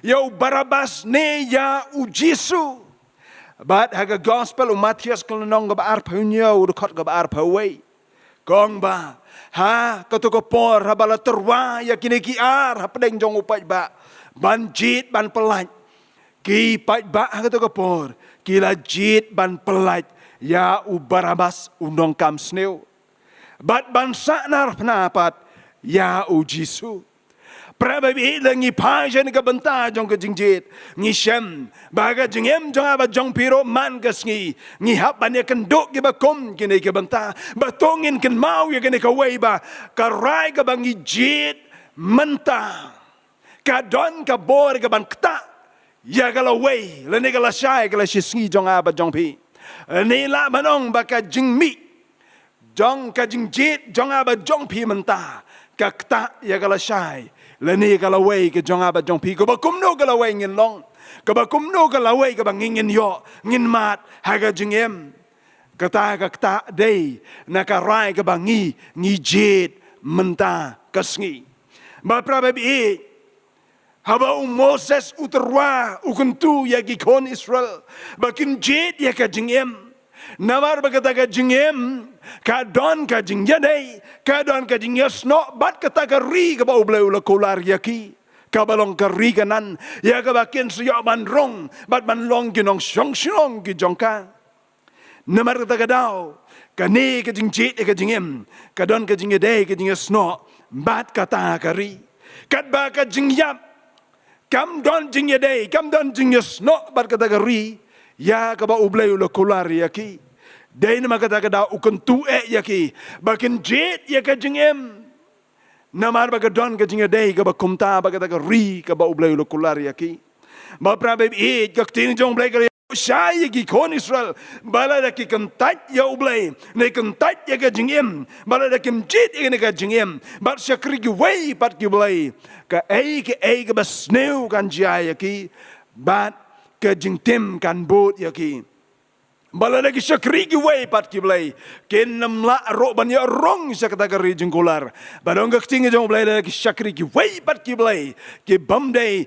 ïa u Barabbas ne ïa U Jisu. Bad ha ka Gospel u Mathaios, ka lynnong kaba arphew hynñiew, u dkhot kaba arphew wei, ka ong ba ha kato ka por, haba la tyrwa ïa kine ki ar hapdeng jong u paidbah ban jied ban pyllait, ki paidbah ha kato ka por ki la jied ban pyllait ïa u Barabbas, u nongkam sniew, bad ban sahnarphna pat ïa U Jisu. Para bangeit, lada ngi phai sha kane ka bynta jong ka jingjied, ngi shem ba ka jingim jong nga bad jong phi ruh man ka sngi ngi hap ban ïakynduh kiba kum kine ki bynta. Ba to ngin kynmaw ïa kane kawei, ba ka rai kaba ngi jied mynta ka don ka bor ka ban ktah ïa ka lawei lane ka lashai ka la shi sngi jong nga bad jong phi. Lane lah ban ong ba ka jingmih jong ka jingjied jong nga bad jong phi mynta ka ktah ïa ka lashai lane ka lawei ka jong nga bad jong phi. Kaba kumno ka lawei ngin long, kaba kumno ka lawei kaba ngi ngin ïoh, ngin mad ha ka jingim. Kata ka ktah dei na ka rai kaba ngi, ngi jied mynta ka sngi. Ba para baieit, haba u Moses u tyrwa u kyntu ïa ki khun Israel ba kin jied ïa ka jingim. Namar ba kata ka jingim ka don ka jingïadei, ka don ka jingïasnoh bad kata ka ri kaba U Blei u la kular ïa ki, kaba long ka ri Kanaan, ïa kaba kin sa ïoh ban rung bad ban long ki nongshong shnong ki jong ka. Namar kata ka daw, kane ka jingjied ïa ka jingim ka don ka jingïadei, ka jingïasnoh bad kata ka ri. Katba ka jingïap kam don jingïadei, kam don jingïasnoh bad kata ka ri ïa kaba U Blei u la kular ïa ki. Dei namar kata ka daw u kyntu eh ïa ki ba kin jied ïa ka jingim. Namar ba ka don ka jingïadei kaba kumta bad kata ka ri kaba U Blei u la kular ïa ki. Ba para baieit, ka ktien jong U Blei ka la ïa shai ïa ki khun Israel ba lada ki kyntait ïa U Blei, ne kyntait ïa ka jingim, ba lada kim jied ïa kane ka jingim bad shakri kiwei pat ki blei, kaei kaei kaba sniew kan jia ïa ki bad ka jingtim kan bud ïa ki. Ba lada ki shakri kiwei pat ki blei, kin ym lah ruh ban ïoh rung sha kata ka ri jingkular. Ba dang ka ktien jong U Blei, lada ki shakri kiwei pat ki blei, ki bym dei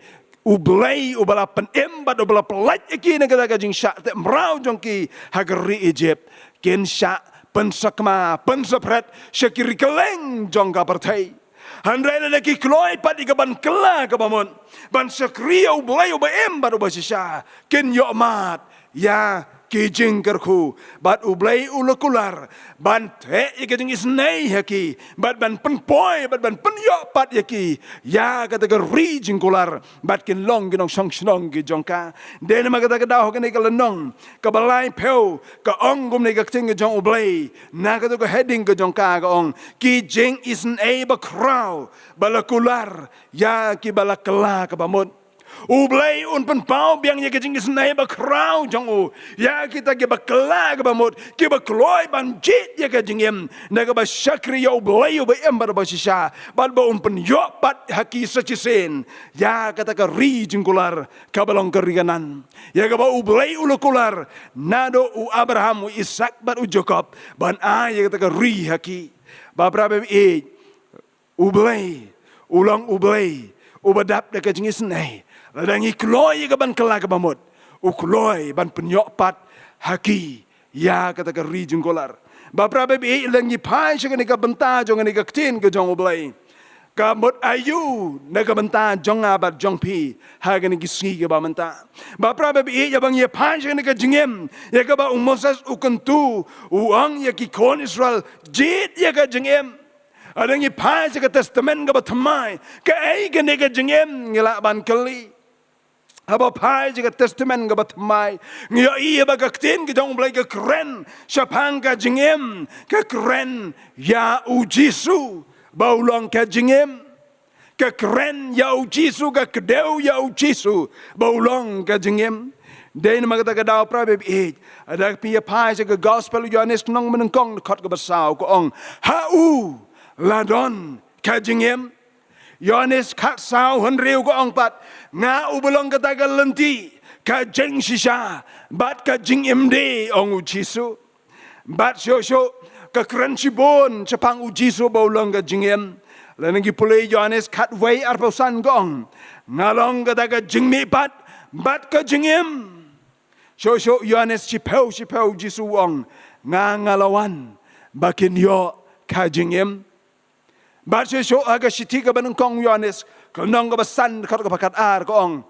U Blei uba la pynim bad uba la pyllait ïa ki na kata ka jingshah teh mraw jong ki ha ka ri Egypt, kin shah pynsakma pynsaphred sha ki ri kylleng jong ka pyrthei. Hynrei lada ki kloi pat ïa ka ban kylla kaba mut, ban shakri ïa U Blei uba im bad uba shisha, kin ïoh mad ïa ki jingkyrkhu. Bad U Blei u la kular ban theh ïa ka jingisynei ha ki, bad ban pynpoi bad ban pynïoh pat ïa ki ïa kata ka ri jingkular, bad kin long ki nongshong shnong ki jong ka. Dei namar kata ka daw ha kane ka lynnong kaba laiphew ka ong kumne ka ktien ka jong U Blei, na kato ka heading ka jong ka, ka ong, ki jingisynei bakhraw ba la kular ïa kiba la kylla kaba mut. U Blei un pynpaw biang ïa ka jingisynei bakhraw jong u ïa kita kiba kylla kaba mut, kiba kloi ban jied ïa ka jingim na kaba shakri ïa U Blei uba im bad uba shisha, bad ba un pynïoh pat ha ki sa shisien ïa kata ka ri jingkular kaba long ka ri Kanaan, ïa kaba U Blei u la kular naduh u Abraham, u Isak bad u Jakob, ban ai ïa kata ka ri ha ki. Ba para baieit, U Blei u long U Blei uba dap da ka jingisynei. Lada ngi kloi ïa ka ban kylla kaba mut, u kloi ban pynïoh pat ha ki ïa kata ka ri jingkular. Ba para baieit, lada ngi phai sha kane ka bynta jong kane ka ktien ka jong U Blei, ka mut aïu na ka bynta jong nga bad jong phi ha kane ka sngi kaba mynta? Ba para baieit, haba ngi phai sha kane ka jingim ïa kaba u Moses u kyntu, u ong ïa ki khun Israel, jied ïa ka jingim. Lada ngi phai sha ka Testament kaba thymmai, kaei kane ka jingim, ngi lah ban kylli. Haba phai sha ka Testament kaba thymmai, ngi ïohi ba ka ktien ka jong U Blei ka kren shaphang ka jingim, ka kren ïa U Jisu ba u long ka jingim. Ka kren ïa U Jisu, ka kdew ïa U Jisu ba u long ka jingim. Dei namar kata ka daw para baieit, lada phi ïa phai sha ka Gospel u Ïoannis lynnong banyngkong dkhot kaba saw, ka ong, ha u la don ka jingim. Ïoannis khatsaw hynriew ka ong pat, nga uba long kata ka lynti, ka jingshisha bad ka jingim de, ong U Jisu. Bad shuh shuh ka kren shibun shaphang U Jisu ba u long ka jingim. Lada ngi pule Ïoannis khatwei arphew san ka ong, nga long kata ka jingmihpat bad ka jingim. Shuh shuh Ïoannis shiphew shiphew U Jisu u ong, nga nga la wan ba kin ïoh ka jingim. Bad shuh shuh ha ka shithi kaba nyngkong Ïoannis, ka lynnong kaba san dkhot kaba khatar ka ong,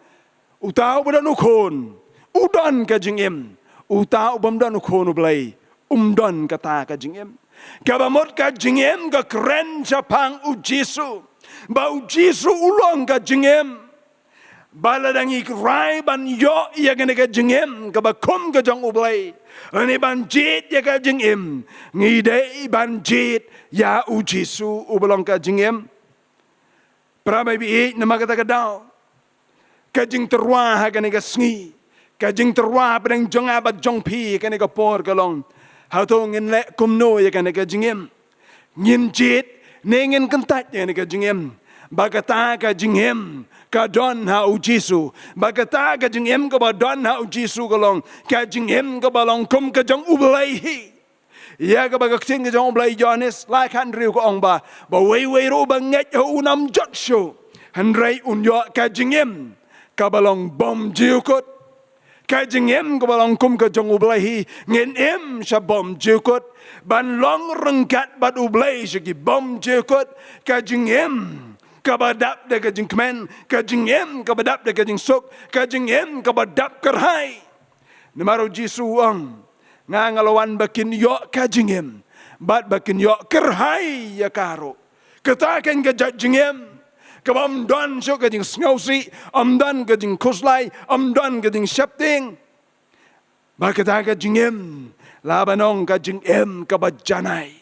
uta uba don u Khun u don ka jingim, uta u bym don u Khun U Blei um don kata ka jingim. Kaba mut ka jingim ka kren shaphang U Jisu, ba U Jisu u long ka jingim. Ba lada ngi rai ban ïoh ïa kane ka jingim kaba kum ka jong U Blei, lane ban jied ïa ka jingim, ngi dei ban jied ïa U Jisu uba long ka jingim. Para baieit, namar kata ka daw, ka jingtyrwa ha kane ka sngi, ka jingtyrwa hapdeng jong nga bad jong phi kane ka por ka long, hato ngin leh kumno ïa kane ka jingim? Ngin jied ne ngin kyntait ïa kane ka jingim? Ba kata ka jingim ka don ha u Jisu. Ba kata ka jingim kaba don ha u Jisu ka long ka jingim kaba long kum ka jong U Blei hi. Ïa kaba ka ktien ka jong U Blei Ïoannis lai khan riu ka ong ba, ba wei wei ruh ba ngeit ha u nam jot shuh, hynrei un ïoh ka jingim kaba long bym jukut. Ka jingim kaba long kum ka jong U Blei hi, ngin im sha bym jukut. Ban long ryngkat bad U Blei sha ki bym jukut. Ka jingim kaba dap da ka jingkmen, ka jingim kaba dap da ka jingsuk, ka jingim kaba dap kyrhai. Namar u Jisu u ong, nga nga la wan ba kin ïoh ka jingim bad ba kin ïoh kyrhai ïa ka ruh. Kata kein ka jait jingim kaba ym don shuh ka jingsngewsih, ym don ka jingkhuslai, ym don ka jingsheptieng. Ba kata ka jingim la ban ong ka jingim kaba janai.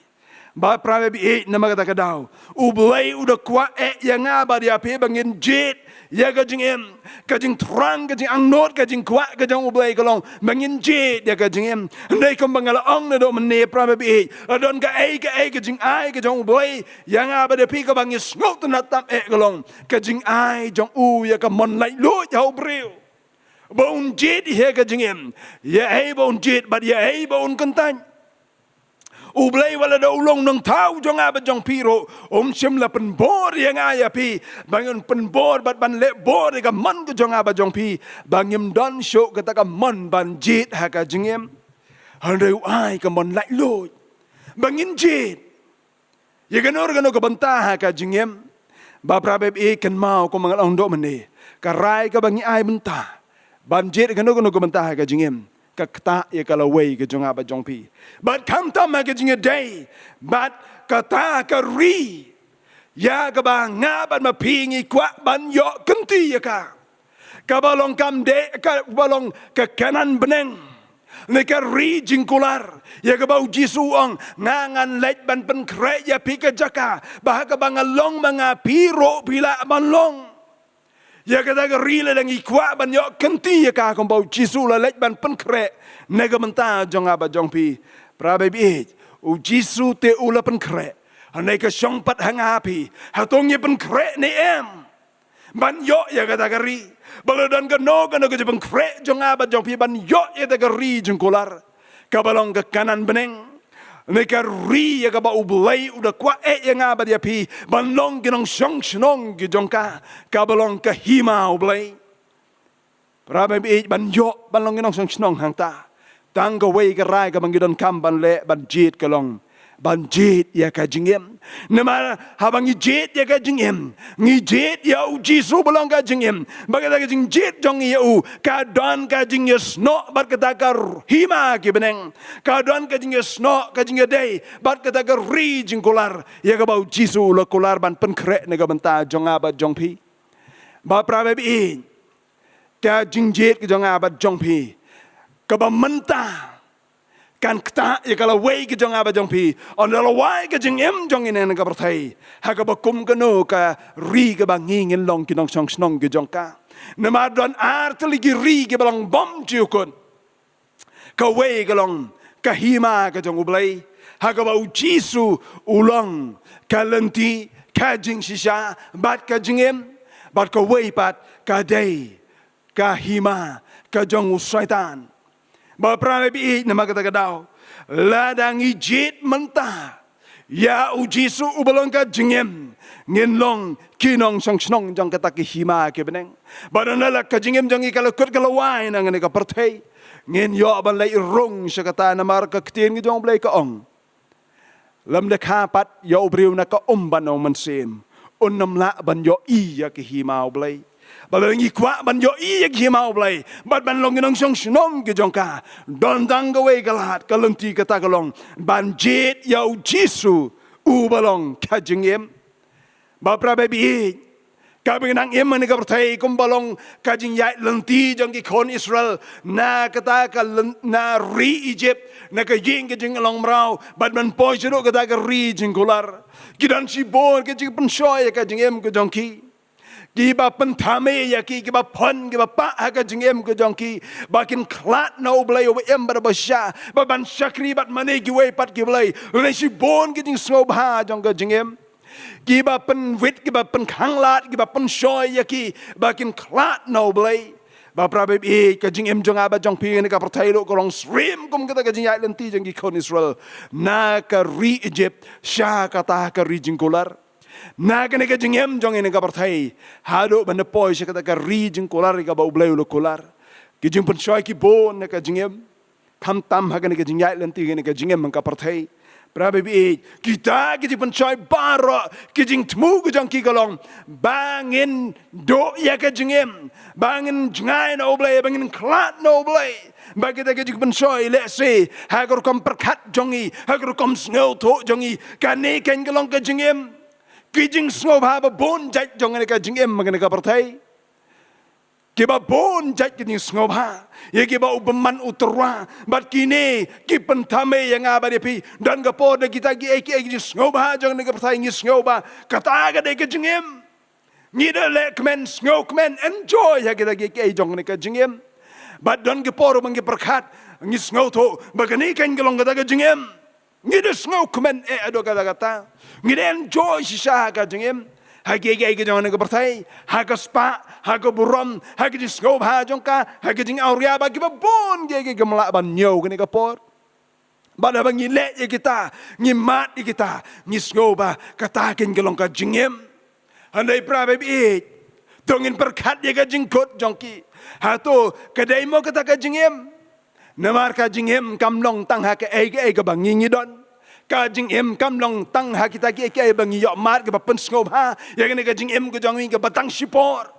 Ba para bangeit, namar kata ka daw U Blei u da kwah eh ïa nga bad ïa phi ba ngin jied ïa ka jingim. Ka jingthrang, ka jingangnud, ka jingkwah ka jong U Blei ka long ba ngin jied ïa ka jingim. Hynrei kumba nga la ong naduh mynne, para bangeit, la don kaei kaei ka jingai ka jong U Blei ïa nga bad ïa phi kaba ngi sngewtynnat tam eh ka long ka jingai jong u ïa ka mon laitluid ha u briew. Ba un jied ïa ka jingim, ïa ei ba un jied bad ïa ei ba un kyntait. U Blei wat la da u long nongthaw jong nga bad jong phi ruh, um shym la pynbor ïa nga ïa phi ba ngin pynbor bad ban leh bor ïa ka mon ka jong nga bad jong phi, ba ngim don shuh kata ka mon ban jied ha ka jingim. Hynrei u ai ka mon laitluid ba ngin jied ïa kano kano ka bynta ha ka jingim. Ba para bangeit, kynmaw kumba nga la ong naduh mynne, ka rai kaba ngi ai bynta ban jied ïa kano kano ka bynta ha ka jingim, ka ktah ïa ka lawei ka jong nga bad jong phi. Bad khamtam ha ka jingïadei bad kata ka ri ïa kaba nga bad ma phi ngi kwah ban ïoh kynti ïa ka, kaba long kam dei, kaba long ka Kanaan bneng, ne ka ri jingkular, ïa kaba u Jisu u ong, nga ngan leit ban pynkhreh ïa phi ka jaka ba ha kaba nga long ma nga, phi ruh phi lah ban long. Ïa kata ka ri lada ngi kwah ban ïoh kynti ïa ka, kumba u Jisu u la leit ban pynkhreh na ka bynta jong nga bad jong phi. Para bangeit, u Jisu te u la pynkhreh, hynrei ka shong pat ha nga ha phi, hato ngi pynkhreh ne em ban ïoh ïa kata ka ri? Ba la don kano kano ka jingpynkhreh jong nga bad jong phi ban ïoh ïa kata ka ri jingkular, kaba long ka Kanaan bneng, ne ka ri ïa kaba U Blei u da kwah eh ïa nga bad ïa phi ban long ki nongshong shnong ki jong ka, kaba long ka hima U Blei. Para bangeit, ban ïoh ban long ki nongshong shnong hangta, tang kawei ka rai kaba ngi donkam ban leh, ban jied, ka long ban jied ïa ka jingim. Namar haba ngi jied ïa ka jingim, ngi jied ïa u Jisu ba long ka jingim. Ba kata ka jingjied jong ngi ïa u ka don ka jingïasnoh bad kata ka r-, hima ki bneng, ka don ka jingïasnoh, ka jingïadei bad kata ka ri jingkular ïa kaba u Jisu u la kular ban pynkhreh na ka bynta jong nga bad jong phi. Ba para bangeit, ka jingjied ka jong nga bad jong phi kaba mynta kan ktah ïa ka lawei ka jong nga bad jong phi, ynda la wai ka jingim jong ngi na kane ka pyrthei, ha kaba kum kano ka ri kaba ngi ngin long ki nongshong shnong ki jong ka. Namar don ar tylli ki ri kiba long bym jukut. Kawei ka long ka hima ka jong U Blei, ha kaba u Jisu u long ka lynti, ka jingshisha bad ka jingim. Bad kawei pat ka dei ka hima ka jong u Soitan. Ba para bangeit, namar kata ka daw, lada ngi jied mynta ïa u Jisu uba long ka jingim, ngin long ki nongshong shnong jong kata ki hima ki bneng. Bad ynda la ka jingim jong ngi ka la kut ka la wai na kane ka pyrthei, ngin ïoh ban leit rung sha kata, namar ka ktien ka jong U Blei ka ong, lymda kha pat ïa u briew na ka um bad na u mynsiem, un ym lah ban ïohi ïa ka hima U Blei. Bad lada ngi kwah ban ïohi ïa ka hima U Blei bad ban long ki nongshong shnong ki jong ka, don tang kawei ka lad, ka lynti, kata ka long ban jied ïa u Jisu uba long ka jingim. Ba para bangeit, kaba ngi nang im ha kane ka pyrthei, kumba long ka jingïaid lynti jong ki khun Israel na kata ka lyn-, na ri Egypt, na ka ïing ka jinglong mraw, bad ban poi shaduh kata ka ri jingkular, ki don shibun ki jingpynshoi ïa ka jingim ka jong ki. Kiba pynthame ïa ki, kiba pon, kiba pah ha ka jingim ka jong ki, ba kin khlad na U Blei uba im bad uba shisha, bad ban shakri bad mane kiwei pat ki blei. Lane shibun ki jingsngewbha jong ka jingim. Kiba pynwit, kiba pynkhanglad, kiba pynshoi ïa ki ba kin khlad na U Blei. Ba para baieit, ka jingim jong nga bad jong phi ha kane ka pyrthei ruh ka long syriem kum kata ka jingïaid lynti jong ki khun Israel na ka ri Egypt sha kata ka ri jingkular. Na kane ka jingim jong ngi ha kane ka pyrthei haduh ban da poi sha kata ka ri jingkular kaba U Blei u la kular. Ki jingpynshoi ki bun na ka jingim. Khamtam ha kane ka jingïaid lynti, ha kane ka jingim ha ka pyrthei. Para baieit, kita ki jingpynshoi baroh, ki jingthmu ki jong ki ka long ba ngin duh ïa ka jingim, ba ngin jngai na U Blei, ba ngin khlad na U Blei. Ba kita ki jingpynshoi, lehse ha ka rukom pyrkhat jong ngi, ha ka rukom sngewthuh jong ngi, kane kan ka long ka jingim. Ki jingsngewbha ba bun jait jong kane ka jingim ha kane ka pyrthei. Kiba bun jait ki jingsngewbha ïa kiba u bymman u tyrwa. Bad kine ki pynthame ïa nga bad ïa phi. Don ka por da kita kiei kiei ki jingsngewbha jong kane ka pyrthei ngi sngew ba kata ka dei ka jingim. Ngi da leh kmen, sngew kmen, enjoy ha kita kiei kiei jong kane ka jingim. Bad don ka por ba ngi pyrkhat, ngi sngewthuh ba kane kan ka long kata ka jingim. Ngi da sngewkmen eh haduh katta katta. Ngi da enjoy shisha ha ka jingim. Ha kiei kiei ki jong kane ka pyrthei, ha ka spah, ha ka burom, ha ka jingsngewbha jong ka, ha ka jingawria, bad kiba bun kiei kiei kim lah ban ñiew kane ka por. Bad haba ngi leh ïa kita, ngi mad ïa kita, ngi sngew ba kata kan ka long ka jingim. Hynrei para baieit, to ngin pyrkhat ïa ka jingkut jong ki. Hato ka dei mo kata ka jingim? Namar ka jingim kam long tang ha kaei kaei kaba ngi ngi don. Ka jingim kam long tang ha kita kiei kiei ba ngi ïoh mad, kaba pynsngewbha ïa kane ka jingim ka jong ngi kaba tang shipor.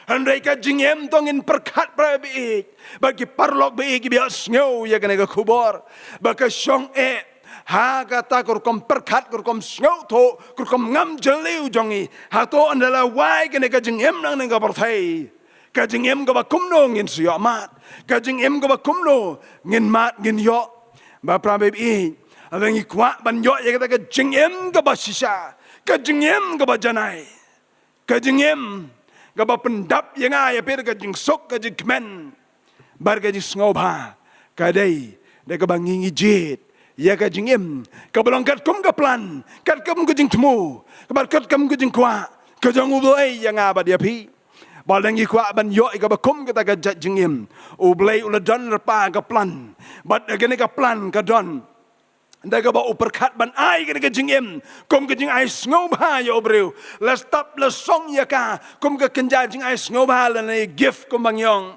Hynrei ka jingim, to ngin pyrkhat para baieit, ba ki paralok baieit kiba ïohsngew ïa kane ka khubor, ba ka shong eh ha kata ka rukom pyrkhat, ka rukom sngewthuh, ka rukom ngam jylliew jong ngi. Hato ynda la wai kane ka jingim na kane ka pyrthei, ka jingim kaba kumno ngin sa ïoh mad? Ka jingim kaba kumno ngin mad ngin ïoh? Ba para baieit, haba ngi kwah ban ïoh ïa kata ka jingim kaba shisha, ka jingim kaba janai, ka jingim kaba pyndap ïa nga ïa phi da ka jingsuk, ka jingkmen bad ka jingsngewbha, ka dei da kaba ngi ngi jied ïa ka jingim kaba long katkum ka plan, katkum ka jingthmu, bad katkum ka jingkwah ka jong U Blei ïa nga bad ïa phi. Ba lada ngi kwah ban ïoh ïa kaba kum kata ka jait jingim, U Blei u la don lypa ka plan. Bad ha kane ka plan ka don da kaba u pyrkhat ban ai kane ka jingim kum ka jingai sngewbha ïa u briew. La stap la song ïa ka kum ka kynja jingai sngewbha lane gift kumba ngi ong.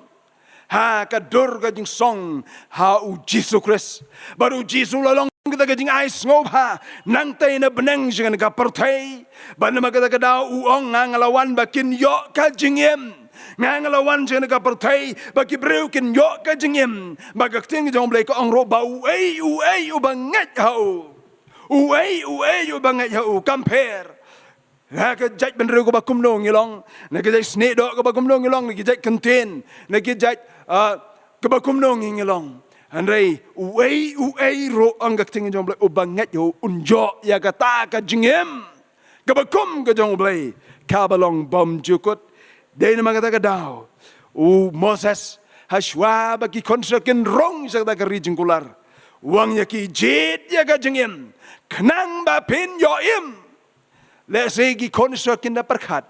Ha ka dur ka jingsong ha U Jisu Khrist. Bad U Jisu la long kata ka jingai sngewbha nangtei na bneng sha kane ka pyrthei. Bad namar kata ka daw u ong, nga nga la wan ba kin ïoh ka jingim. Nga nga la wan sha kane ka pyrthei ba ki briew kin ïoh ka jingim. Ba ka ktien ka jong U Blei ka ong ruh ba uei uei uba ngeit ha u, uei uei uba ngeit ha u, kam pher na ka jaitbynriew kaba kumno ngi long, na ka jait snieh doh kaba kumno ngi long, na ka jait kyntien, na ka jait, ah, kaba kumno ngi ngi long. Hynrei uei uei ruh, ong ka ktien ka jong U Blei, uba ngeit ha u un ïoh ïa kata ka jingim kaba kum ka jong U Blei kaba long bymjukut. Dei namar kata ka daw u Moses, hashwa ba ki khun Israel kin rung sha kata ka ri jingkular, u ong ïa ki, jied ïa ka jingim khnang ba phin ïoh im. Lehse ki khun Israel kin da pyrkhat,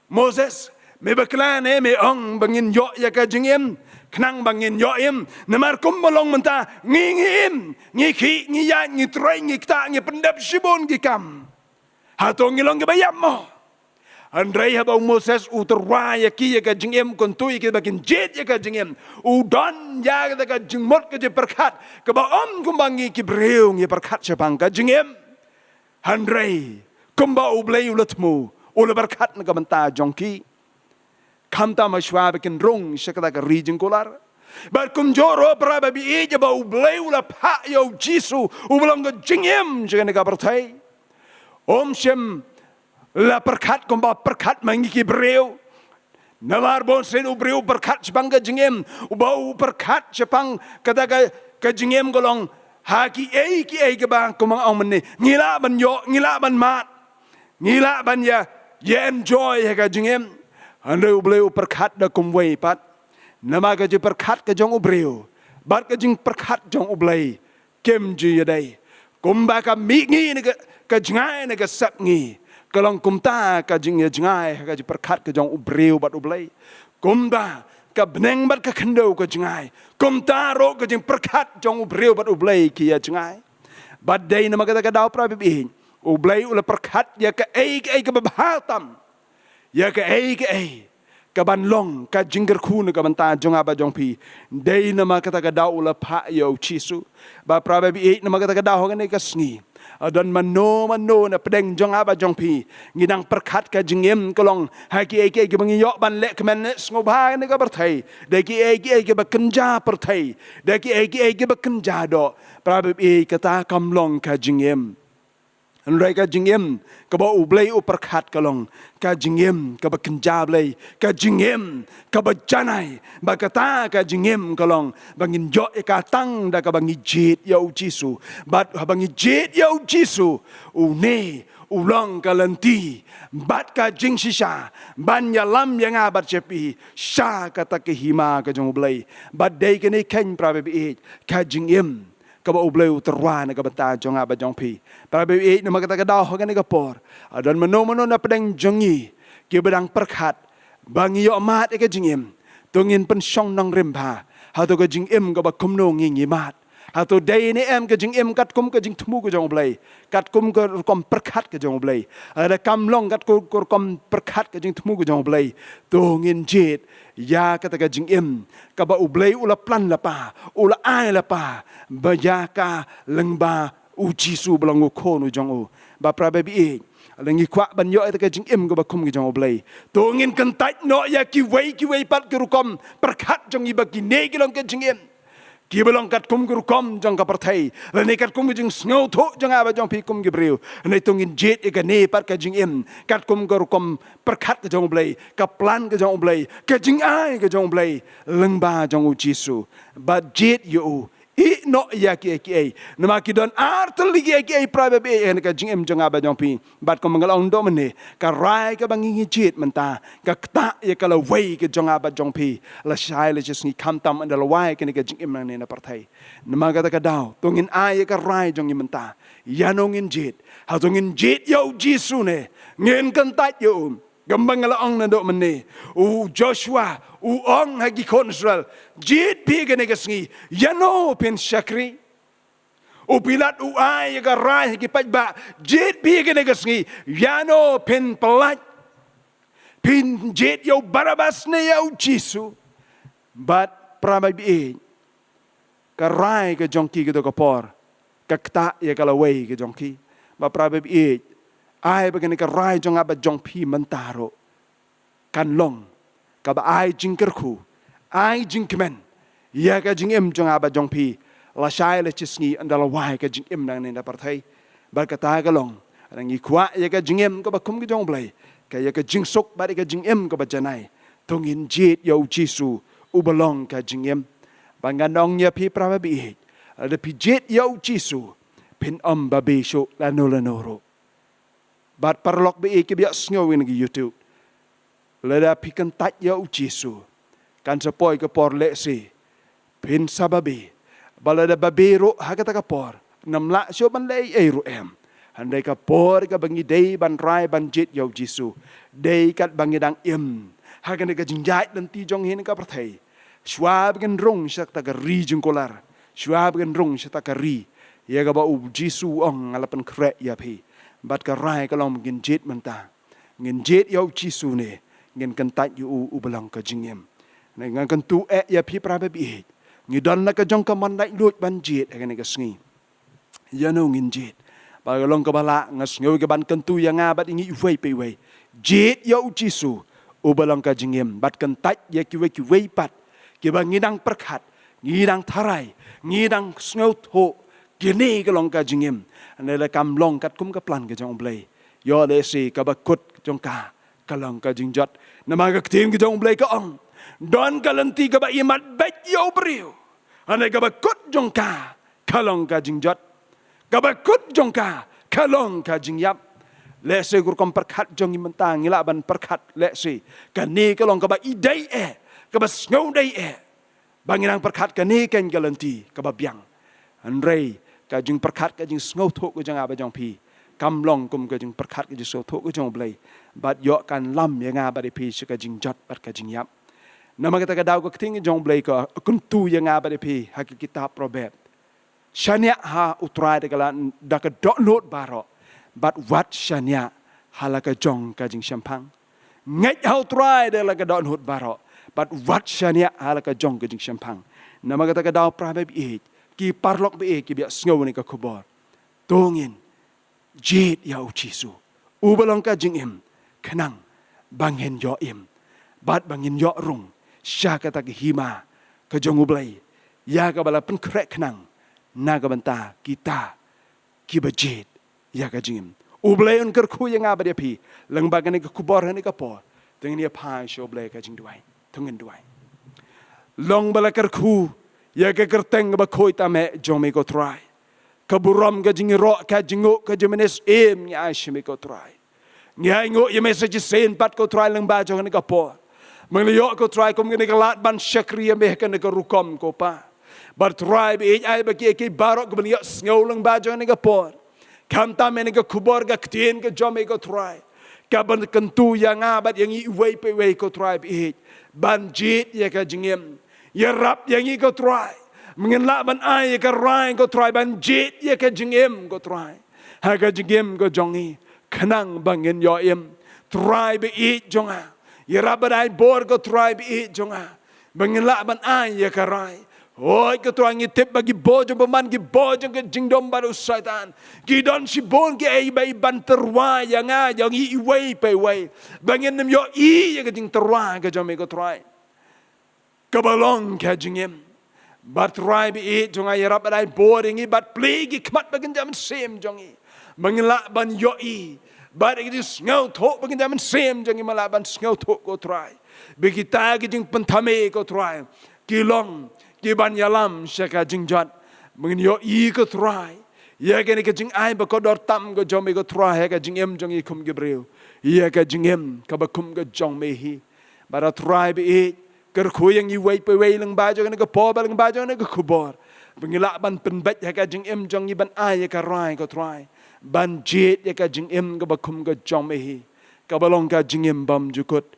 Moses, me bakla ne me ong ba ngin ïoh ïa ka jingim khnang ba ngin ïoh im? Namar kumba long mynta ngi ngi im, ngi khih, ngi ïaid, ngi trei, ngi ktah, ngi pyndep shibun ki kam. Hato ngi long kiba ïap mo? Hynrei haba u Moses u tyrwa ïa ki ïa ka jingim, kyntu ïa ki ba kin jied ïa ka jingim, u don ïa kata ka jingmut, ka jingpyrkhat kaba ym kumba ngi ki briew ngi pyrkhat shaphang ka jingim. Hynrei kumba U Blei u la thmu, u la pyrkhat na ka bynta jong ki. Khamtam hashwa ba kin rung sha kata ka ri jingkular. Bad kumjuh ruh para baieit, haba U Blei u la phah ïa U Jisu uba long ka jingim sha kane ka pyrthei, um shym la pyrkhat kumba pyrkhat ma ngi ki briew. Namar bunsien u briew u pyrkhat shaphang ka jingim, uba u pyrkhat shaphang kata ka, ka jingim ka long ha kiei kiei kiba kumba nga ong mynne, ngi lah ban ïoh, ngi lah ban mad, ngi lah ban ïa, ïa enjoy ha ka jingim. Hynrei U Blei u pyrkhat da kumwei pat. Namar ka jingpyrkhat ka jong u briew bad ka jingpyrkhat jong U Blei kim ju ïadei. Kumba ka mih ngi na ka, ka jngai na ka sep ngi, Ka long kumta ka jingïajngai, ka jingpyrkhat ka jong u briew bad U Blei. Kumta ka bneng bad ka khyndew ka jngai, kumta ruh ka jingpyrkhat jong u briew bad U Blei ki ïajngai. Bad dei namar kata ka daw para bangeit, U Blei u la pyrkhat ïa kaei kaei kaba bha tam, ïa kaei kaei kaban long ka jingkyrkhu na ka bynta jong nga bad jong phi. Dei namar kata ka daw u la phah ïa u Jisu. Bad para bangeit, namar kata ka daw ha kane ka sngi, don mano mano na pdeng jong nga bad jong phi, ngi dang pyrkhat ka jingim ka long ha kiei kiei kiba ngi ïoh ban leh kmen leh sngewbha ha kane ka pyrthei, da kiei kiei kiba kynja pyrthei, da kiei kiei kiba kynja doh. Para bangeit, kata kam long ka jingim. Hynrei ka jingim kaba U Blei u pyrkhat ka long ka jingim kaba kynja Blei, ka jingim kaba janai. Bad kata ka jingim ka long ba ngin ïoh ïa ka tang da kaba ngi jied ïa u Jisu. Bad haba ngi jied ïa u Jisu, une u long ka lynti bad ka jingshisha ban ïalam ïa nga bad ïa phi sha kata ka hima ka jong U Blei. Bad dei kane keiñ para bangeit, ka jingim kaba U Blei u tyrwa na ka bynta jong nga bad jong phi. Para bangeit, namar kata ka daw ha kane ka por, don mano mano na pdeng jong ngi kiba dang pyrkhat ba ngi ïoh mad ïa ka jingim. To ngin pynshong nongrim bha, hato ka jingim kaba kumno ngi ngi mad? Hato dei ne em ka jingim katkum ka jingthmu ka jong U Blei, katkum ka rukom pyrkhat ka jong U Blei? Lada kam long katkum ka rukom pyrkhat ka jingthmu ka jong U Blei, to ngin jied ïa kata ka jingim kaba U Blei u la plan lypa, u la ai lypa ba ïa ka lyngba u Jisu ba long u khun u jong u. Bad para bangeit, lada ngi kwah ban ïoh ïa ka jingim kaba kum ka jong U Blei, to ngin kyntait noh ïa kiwei kiwei pat ki rukom pyrkhat jong ngi, ba kine ki long ka jingim kiba long katkum ki rukom jong ka pyrthei, lane katkum ka jingsngewthuh jong nga bad jong phi kum ki briew. Hynrei to ngin jied ïa kane pat ka jingim katkum ka rukom pyrkhat ka jong U Blei, ka plan ka jong U Blei, ka jingai ka jong U Blei lyngba jong u Jisu. Bad jied ïa u, ïeh noh ïa kiei kiei, namar ki don ar tylli kiei kiei para bangeit ha kane ka jingim jong nga bad jong phi. Bad kumba nga la ong naduh mynne, ka rai kaba ngi ngi jied mynta ka ktah ïa ka lawei ka jong nga bad jong phi lashai lashisngi, khamtam ynda la wai kane ka jingim nangne na pyrthei. Namar kata ka daw, to ngin ai ïa ka rai jong ngi mynta. Ïano ngin jied? Hato ngin jied ïa u Jisu ne ngin kyntait ïa u? Kumba nga la ong naduh mynne, u Joshua u ong ha ki khun Israel, jied phi kane ka sngi, ïano phin shakri? U Pilat u ai ïa ka rai ha ki paidbah, jied phi kane ka sngi, ïano phin pyllait? Phin jied ïa u Barabbas ne ïa u Jisu? Bad para bangeit, ka rai ka jong ki kato ka por ka ktah ïa ka lawei ka jong ki. Bad para bangeit, ai ba kane ka rai jong nga bad jong phi mynta ruh kan long kaba ai jingkyrkhu, ai jingkmen ïa ka jingim jong nga bad jong phi lashai lashisngi ynda la wai ka jingim nangne na pyrthei. Bad kata ka long, lada ngi kwah ïa ka jingim kaba kum ka jong U Blei, ka ïa ka jingsuk bad ïa ka jingim kaba janai, to ngin jied ïa u Jisu uba long ka jingim. Bad ngan ong ïa phi para bangeit, lada phi jied ïa u Jisu, phin ym babe shuh lano lano ruh. Bad paralok bangeit kiba ïohsngew ïa ngi ha YouTube, lada phi kyntait ïa u Jisu, kan sa poi ka por lehse phin sa babe. Bad lada babe ruh ha kata ka por, ym lah shuh ban leh ei ei ruh em. Hynrei ka por kaba ngi dei ban rai ban jied ïa u Jisu, dei katba ngi dang im ha kane ka jingïaid lynti jong ngi ha kane ka pyrthei. Shuwa ba ngin rung sha kata ka ri jingkular, shuwa ba ngin rung sha kata ka ri ïa kaba u Jisu u ong, nga la pynkhreh ïa phi. Bad ka rai ka long ba ngin jied mynta. Ngin jied ïa u Jisu ne ngin kyntait ïa u uba long ka jingim? Ngan kyntu eh ïa phi para bangeit, ngi don la ka jong ka mon laitluid ban jied ha kane ka sngi. Ïano ngin jied? Bad ka long kaba lah, nga sngew ka ban kyntu ïa nga bad ïa ngi iwei pa iwei. Jied ïa u Jisu uba long ka jingim, bad kyntait ïa kiwei kiwei pat kiba ngi dang pyrkhat, ngi dang tharai, ngi dang sngewthuh kine ka long ka jingim, ne la kam long katkum ka plan ka jong U Blei. Ïoh lehse kaba kut jong ka ka long ka jingjot. Namar ka ktien ka jong U Blei ka ong, don ka lynti kaba imat beit ïa u briew, hynrei kaba kut jong ka ka long ka jingjot. Kaba kut jong ka ka long ka jingïap. Lehse ka rukom pyrkhat jong ngi mynta, ngi lah ban pyrkhat lehse kane ka long kaba i dei eh, kaba sngew dei eh, ba ngi nang pyrkhat kane keiñ ka lynti kaba biang. Hynrei ka jingpyrkhat, ka jingsngewthuh ka jong nga bad jong phi, kam long kum ka jingpyrkhat ka jingsngewthuh ka jong U Blei, bad ïoh kan lam ïa nga bad ïa phi sha ka jingjot bad ka jingïap. Namar kata ka daw ka ktien ka jong U Blei ka kyntu ïa nga bad ïa phi ha ka kitab Proverb. Shaniah ha U Trai da ka la, da ka dohnud baroh, bad wat shaniah ha la ka jong ka jingshemphang. Ngeit ha U Trai da la ka dohnud baroh, bad wat shaniah ha la ka jong ka jingshemphang. Namar kata ka daw para baieit, ki paralok baieit kiba ïa sngew ïa kane ka khubor, to ngin jied ïa U Jisu, uba long ka jingim, khnang ba ngin ïoh im, bad ba ngin ïoh rung sha kata ka hima ka jong U Blei, ïa kaba la pynkhreh khnang na ka bynta kita kiba jied ïa ka jingim. U Blei un kyrkhu ïa nga bad ïa phi lyngba kane ka khubor ha kane ka por. To ngin ïa phai sha U Blei ka jingduwai. To ngin duwai. Long ba la kyrkhu ïa ka kyrteng kaba khuid tam eh jong me ko Trai. Ka burom, ka jingïaroh, ka jingïaroh, ka jingmane syiem ngi ai sha me ko Trai. Ngi ai nguh ïa me sa shisien pat ko Trai lyngba jong kane ka por. Me la ïoh ko Trai kum kane ka lad ban shakri ïa me ha kane ka rukom ko Pa. Bad Trai baieit, ai ba kiei kiei baroh kiba ngi ïohsngew lyngba jong kane ka por, khamtam ïa kane ka khubor, ka ktien ka jong me ko Trai, kaban kyntu ïa nga bad ïa ngi iwei pa iwei ko Trai baieit, ban jied ïa ka jingim. Ïarap ïa ngi ko Trai. Me ngin lah ban ai ïa ka rai ko Trai ban jied ïa ka jingim ko Trai, ha ka jingim ka jong ngi, khnang ba ngin ïoh im. Trai baieit jong nga, ïarap bad ai bor ko Trai baieit jong nga, ba ngin lah ban ai ïa ka rai. Hooid ko Trai, ngi tip ba ki bor jong bymman, ki bor jong ka jingdum bad u Soitan, ki don shibun kiei kiei ban tyrwa ïa nga, ïa ngi iwei pa iwei, ba ngin ym ïohi ïa ka jingtyrwa ka jong me ko Trai, kaba long ka jingim. Bad Trai baieit jong nga, ïarap bad ai bor ïa ngi bad plie ki khmat ba kynja mynsiem jong ngi, ba ngin lah ban ïohi, bad ïa ki jingsngewthuh ba kynja mynsiem jong ngi, ba lah ban sngewthuh ko Trai, ba kita ki jingpynthame ko Trai, ki long kiban ïalam sha ka jingjot. Ba ngin ïohi ko Trai ïa kane ka jingai ba kordor tam ka jong me ko Trai ha ka jingim jong ngi kum ki briew, ïa ka jingim kaba kum ka jong me hi. Bad Trai baieit, kyrkhu ïa ngi iwei pa iwei lyngba jong kane ka por bad lyngba jong kane ka khubor, ba ngin lah ban pynbeit ha ka jingim jong ngi ban ai ïa ka rai ko Trai, ban jied ïa ka jingim kaba kum ka jong me hi, kaba long ka jingim bymjukut,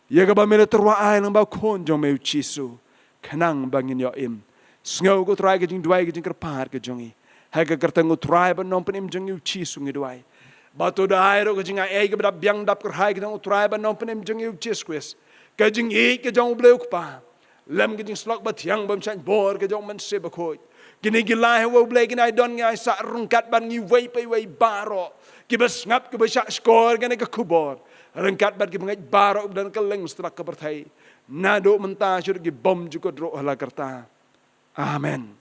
ïa kaba me la tyrwa ai lyngba u Khun jong me u Jisu, khnang ba ngin ïoh im. Sngew ko Trai ka jingduwai, ka jingkyrpad ka jong ngi, ha ka kyrteng u Trai bad Nongpynim jong ngi u Jisu ngi duwai. Bad to da ai ruh ka jingai ei kaba dap biang dap kyrhai ka jong u Trai bad Nongpynim jong ngi u Jisu Khrist, ka jingïeit ka jong u Blei u Kpa, lem ka jingsyllok bathiang bym shait bor ka jong u Mynsiem Bakhuid, kine ki la ha uwei u Blei, kine ai don ngi ai sah ryngkat bad ngi iwei pa iwei baroh, kiba sngap, kiba shahshkor ïa kane ka khubor, ryngkat bad kiba ngeit baroh ba don ha kylleng satlak ka pyrthei, naduh mynta sha ki bymjukut ruh ha la karta. Amen.